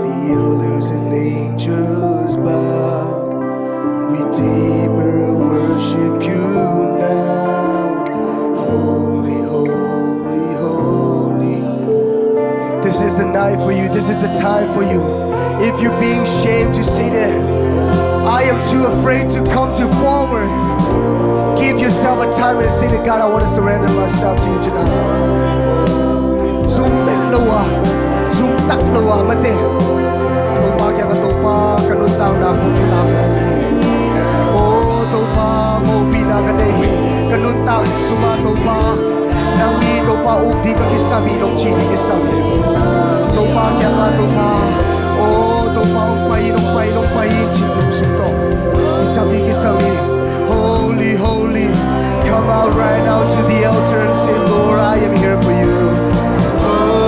The elders and angels bow. Redeemer, worship you now. Holy, holy, holy. This is the night for you. This is the time for you. If you're being shamed to say that, "I am too afraid to come to forward," give yourself a time and say that, "God, I want to surrender myself to you tonight." Zum tel lo a, zum tak lo a, mate. Topa kiangah, Topa, ka nuntakna kong kilak hi. Oh, Topa, hopihna ka nei hi. Ka nuntak sung ah, Topa, nang hi Topa, uk ding ka kisam hi, nong ci ding kisam hi. Topa kiangah, Topa, oh, Topa, hong pai in, hong pai in, hong pai in, ci lungsim tawh kisam hi, kisam hi. Holy, holy. Come out right now to the altar and say, "Lord, I am here for you." Oh,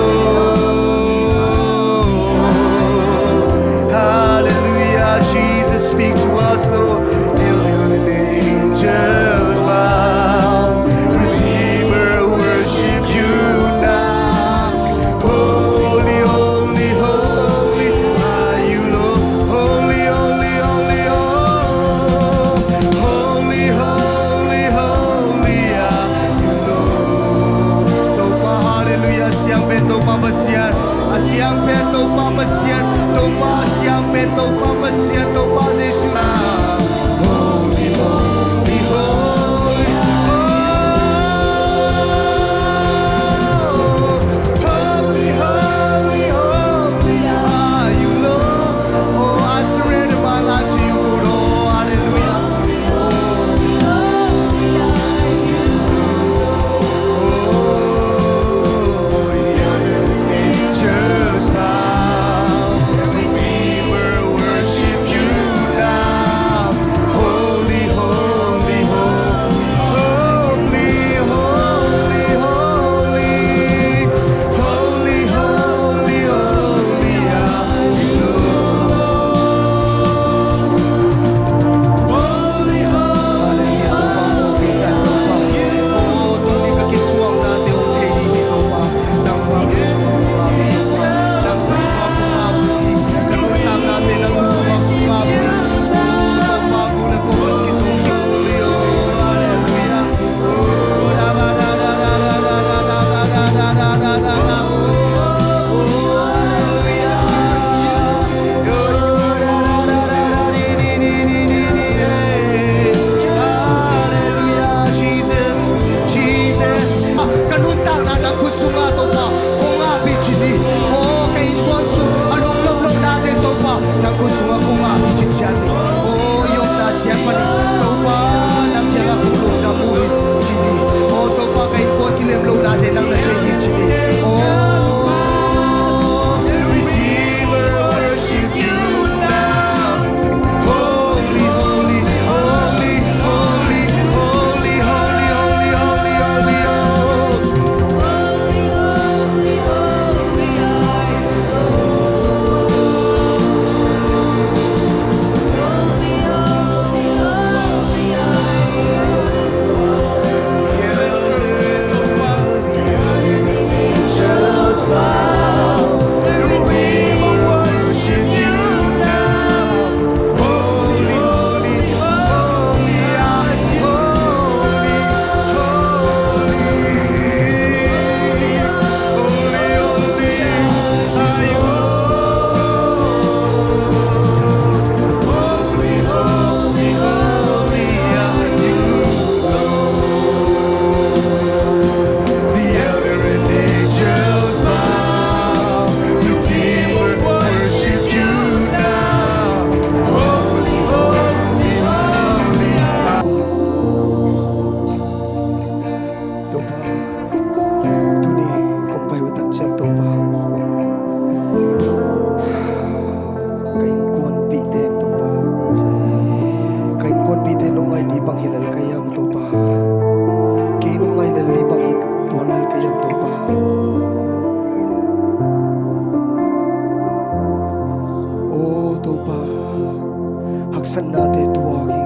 Haksatnate tuak hi.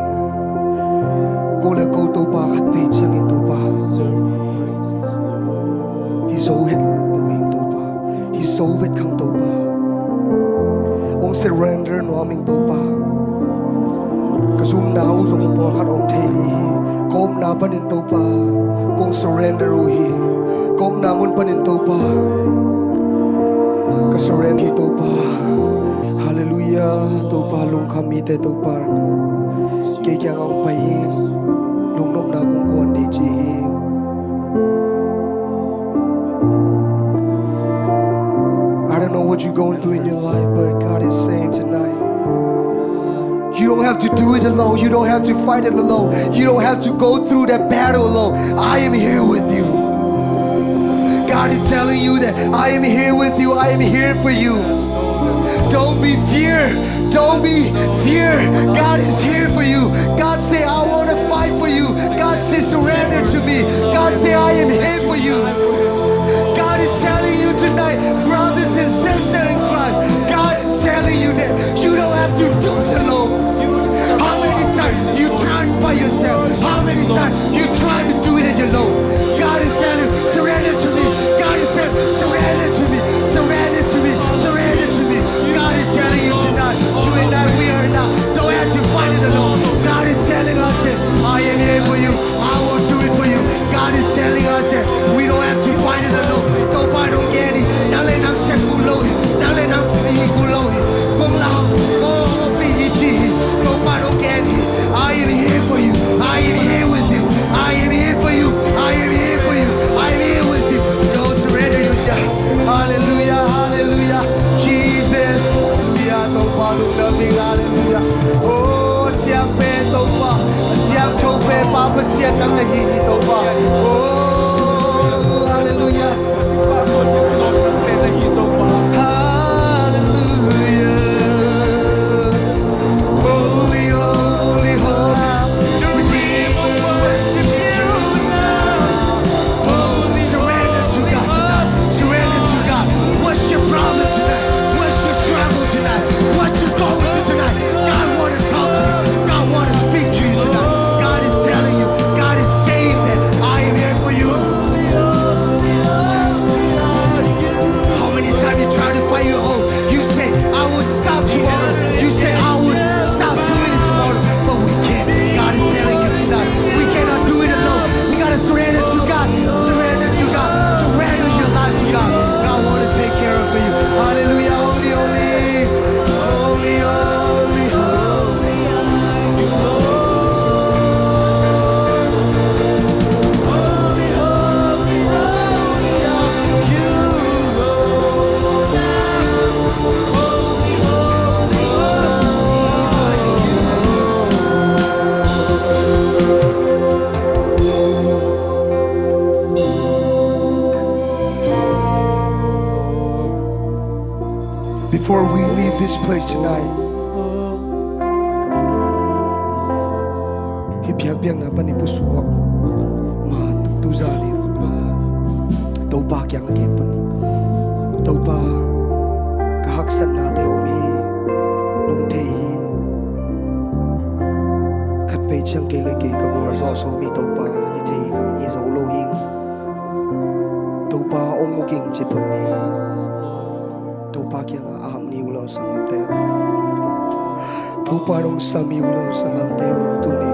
Ko le ko Topa khat vei ciangin Topa, hi zo het lo hi Topa. Hi zo vet khang Topa. Hong surrender nuam ing Topa. Ka zumna uh zong pawlkhat hong thei ding hi. Ka omna panin Topa kong surrender uh hi. Ka omna mun panin Topa ka surrender hi Topa. Halleluiah. Topa lungkham mite Topa kei kiang hong pai hi. Lungnopna kong guan ding ci hi. I don't know what you're going through in your life, but God is saying tonight, you don't have to do it alone. You don't have to fight it alone. You don't have to go through that battle alone. I am here with you. God is telling you that I am here with you. I am here for you. Don't be fear. Don't be fear. God is here for you. God say, I want to fight for you. God say, surrender to me. God say, I am here for you. God is telling you tonight, brothers and sisters in Christ, God is telling you that you don't have to do it alone. How many times you try by yourself? How many times you try to do it alone? God is telling you, surrender to me. God is telling you, surrender to me. Surrender to me. Surrender to me. God is telling you tonight, you and I, we are not, don't have to fight it alone. God is telling us that I am here for you. I will do it for you. God is telling us that we don't have to fight it alone. Topa nong gen hi. Nang le nang sep kul lo hi. Nang le nang pi hi kul lo hi. Kong la, kong pi hi ci hi. Topa nong gen hi. I am here for you. I am here with you. I am here for you. I am here for you. I am here with you. Don't surrender yourself. Halleluiah, halleluiah. Jesus. Halleluiah. Topa lungdam ing. Halleluiah. Oh, siangpe Topa, siangthope Pa Pasian nang na hi hi Topa. Oh, halleluiah. Halleluiah. Holy, holy, holy. We worship you now. Surrender to God tonight. Surrender to God. What's your problem tonight? What's your struggle tonight? What you going through tonight? God wanna talk to you. God wanna speak to you tonight. God is telling you. God is saying that I am here for you. How many times you try to fight your own? You say, I will stop tomorrow. You say, I will stop doing it tomorrow. But we can't. God is telling you tonight, we cannot do it alone. We gotta surrender to God. Surrender to God. Surrender your life to God. God wanna take care of you. Hallelujah. Holy, holy, holy, holy, holy. Before we leave this place tonight, hih biakpiakna pan i pusuak ma tu zan in Topa kiang a gen pan. Topa, ka haksatnate om hi, nong thei hi. Khat vei ciang kei le kei ka gualzo sawm hi Topa, hi thei kang hi zo lo hi. Topa, ong mu king ci pan ni. Topa kiangah ap ni uh law sanggamte. Topa nong sam hi uh law sanggamte uh tuni.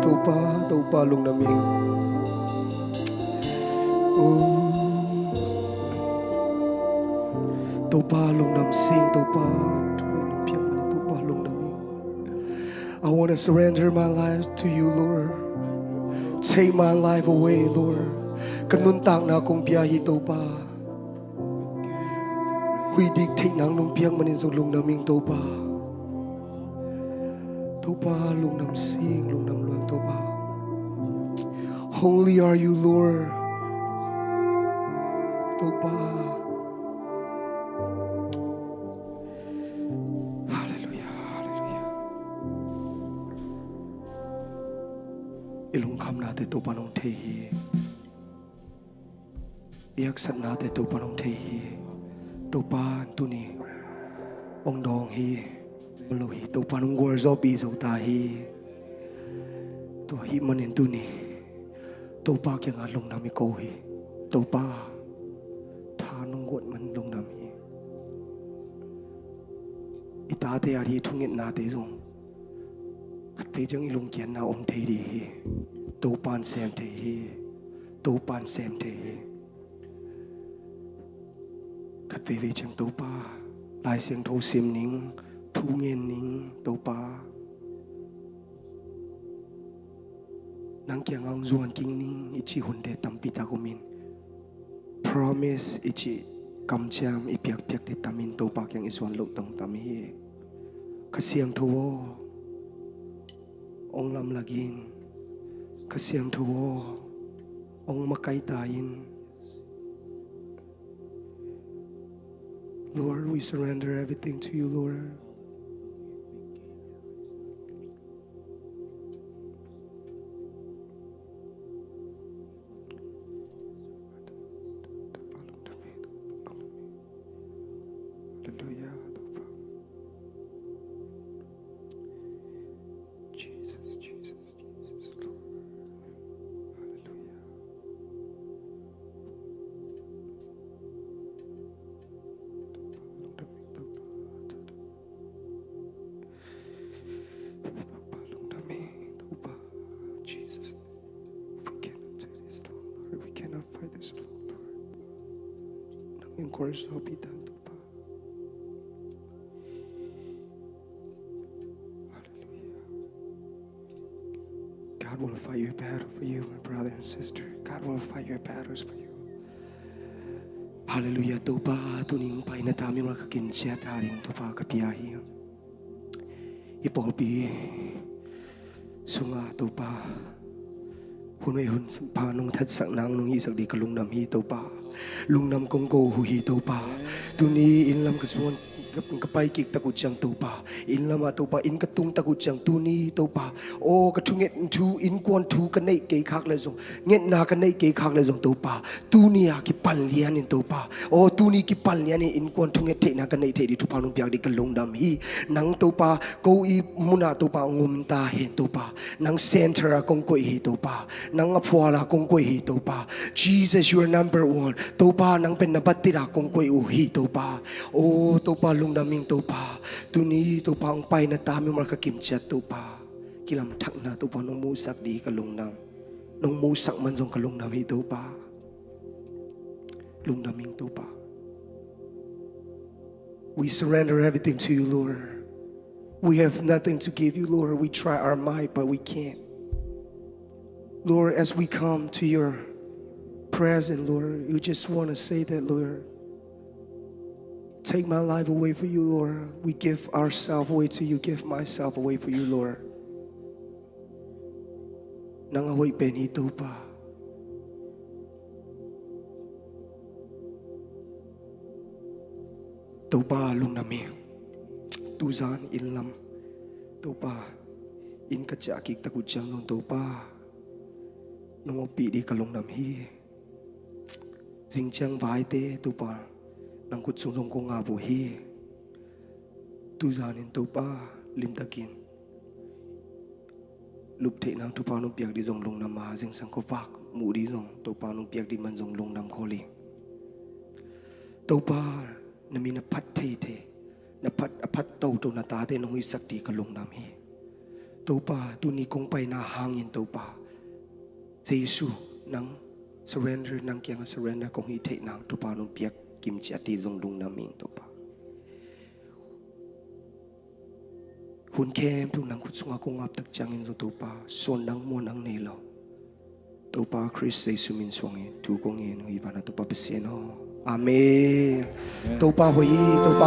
Topa, Topa lungdam ing. Oh. Topa lungdam sing, Topa. Topa lungdam ing. I want to surrender my life to you, Lord. Take my life away, Lord. Ka nuntakna kong pia hi Topa. Huih dik theih nang nong piak manin zong lungdam ing Topa. Topa lungdam sing, lungdam luang Topa. Holy are you, Lord. Topa. Halleluiah, halleluiah. I lungkhamnate Topa nong thei hi. I haksatnate Topa nong thei hi. Topa tuni hong dawng hi. Lo hi, Topa nong gualzawhpih zo ta hi. Tua ahih manin tuni Topa kiangah lungdam i ko hi. Topa, tha nong guat man lungdam hi. I tate a ding thungetnate zong khatvei ciang i lungkiatna om thei ding hi. Topa'n sem thei hi. Topa'n sem thei hi. Khat veivei ciang Topa, Lai Siangtho sim ning, thu ngen ning Topa, nang kiangah hong zuan kik ning i cih hunte tampi tak om in, promise i cih kamciam i piakpiakte tam in Topa kiang i zuan loh tong tam hi. Kha Siangtho aw, hong lamlak in. Kha Siangtho aw, hong makaih ta in. Lord, we surrender everything to you, Lord. Hallelujah. Jesus, Jesus, Jesus, Lord. Hallelujah. Topa, lungdam ing Topa. Topa, lungdam ing Topa. Jesus. We cannot do this alone, Lord. We cannot fight this alone, Lord. Nang encourage sa pita Topa. Hallelujah. God will fight your battle for you, my brother and sister. God will fight your battles for you. Hallelujah. Topa, tuni hong paina ta mimal kha kimciat a ding Topa ka pia hi. I pawlpi sungah Topa, hun vei hun pha nong thatsak nang nong hihsak ding ka lungdam hi Topa. Lungdam kong ko uh hi Topa. Tuni inn lam ka zuan ka, ka pai kik tak uh ciang Topa, inn lamah Topa, inn ka tung tak uh ciang tuni Topa, aw ka thunget thu, innkuan thu ka neih kei khak le zong, ngetna ka neih kei khak le zong Topa, tuni a kipan lian in Topa, aw tuni kipan lian in innkuan thunget theihna ka neih theih ding thupha nong piak ding ka lungdam hi. Nang Topa, ko i munah Topa hong om ta hen Topa. Nang center a kong koih hi Topa. Nang a phual a kong koih hi Topa. Jesus, you are number one. Topa, nang pen na batit a kong koih uh hi Topa. Aw Topa, lungdam ing Topa. Tuni Topa hong paina ta mimal kha kimciat Topa, kilamthakna Topa nong musak ding ka lungdam. Nong musak man zong ka lungdam hi Topa. Lungdam ing Topa. We surrender everything to you, Lord. We have nothing to give you, Lord. We try our might, but we can't. Lord, as we come to your presence, Lord, we just want to say that, Lord, take my life away for you, Lord. We give ourselves away to you, give myself away for you, Lord. Nang a hoih pen hi Topa. Topa, lungdam hi. Tuzan inn lam Topa, inn ka ciah kik tak uh ciang zong Topa, nong ompih ding ka lungdam hi. Zing ciang vaite Topa, nang khut sung zong kong ap uh hi. Tuzan in Topa, limtakin lup theih nang thupha nong piak ding zong lungdam a, zingsang khuavak muh ding zong Topa nong piak ding man zong lungdam khol hi. Topa, na min a phat theithei, na phat, a phat toto na tate nong hihsak ding ka lungdam hi. Topa, tuni kong paina hangin Topa, Jesu nang surrender, nang kiangah surrender kong hih theih nang thupha nong piak kimciat ding zong lungdam ing Topa. Hun khempeuh nang khut sungah kong ap tak ciangin zong Topa, suan dang muan dang nei lo. Topa Khrist Jesu min suangin thu kong ngen uh hi, van a Topa Pasian aw. Amen. Amen. Topa hoih hi, Topa.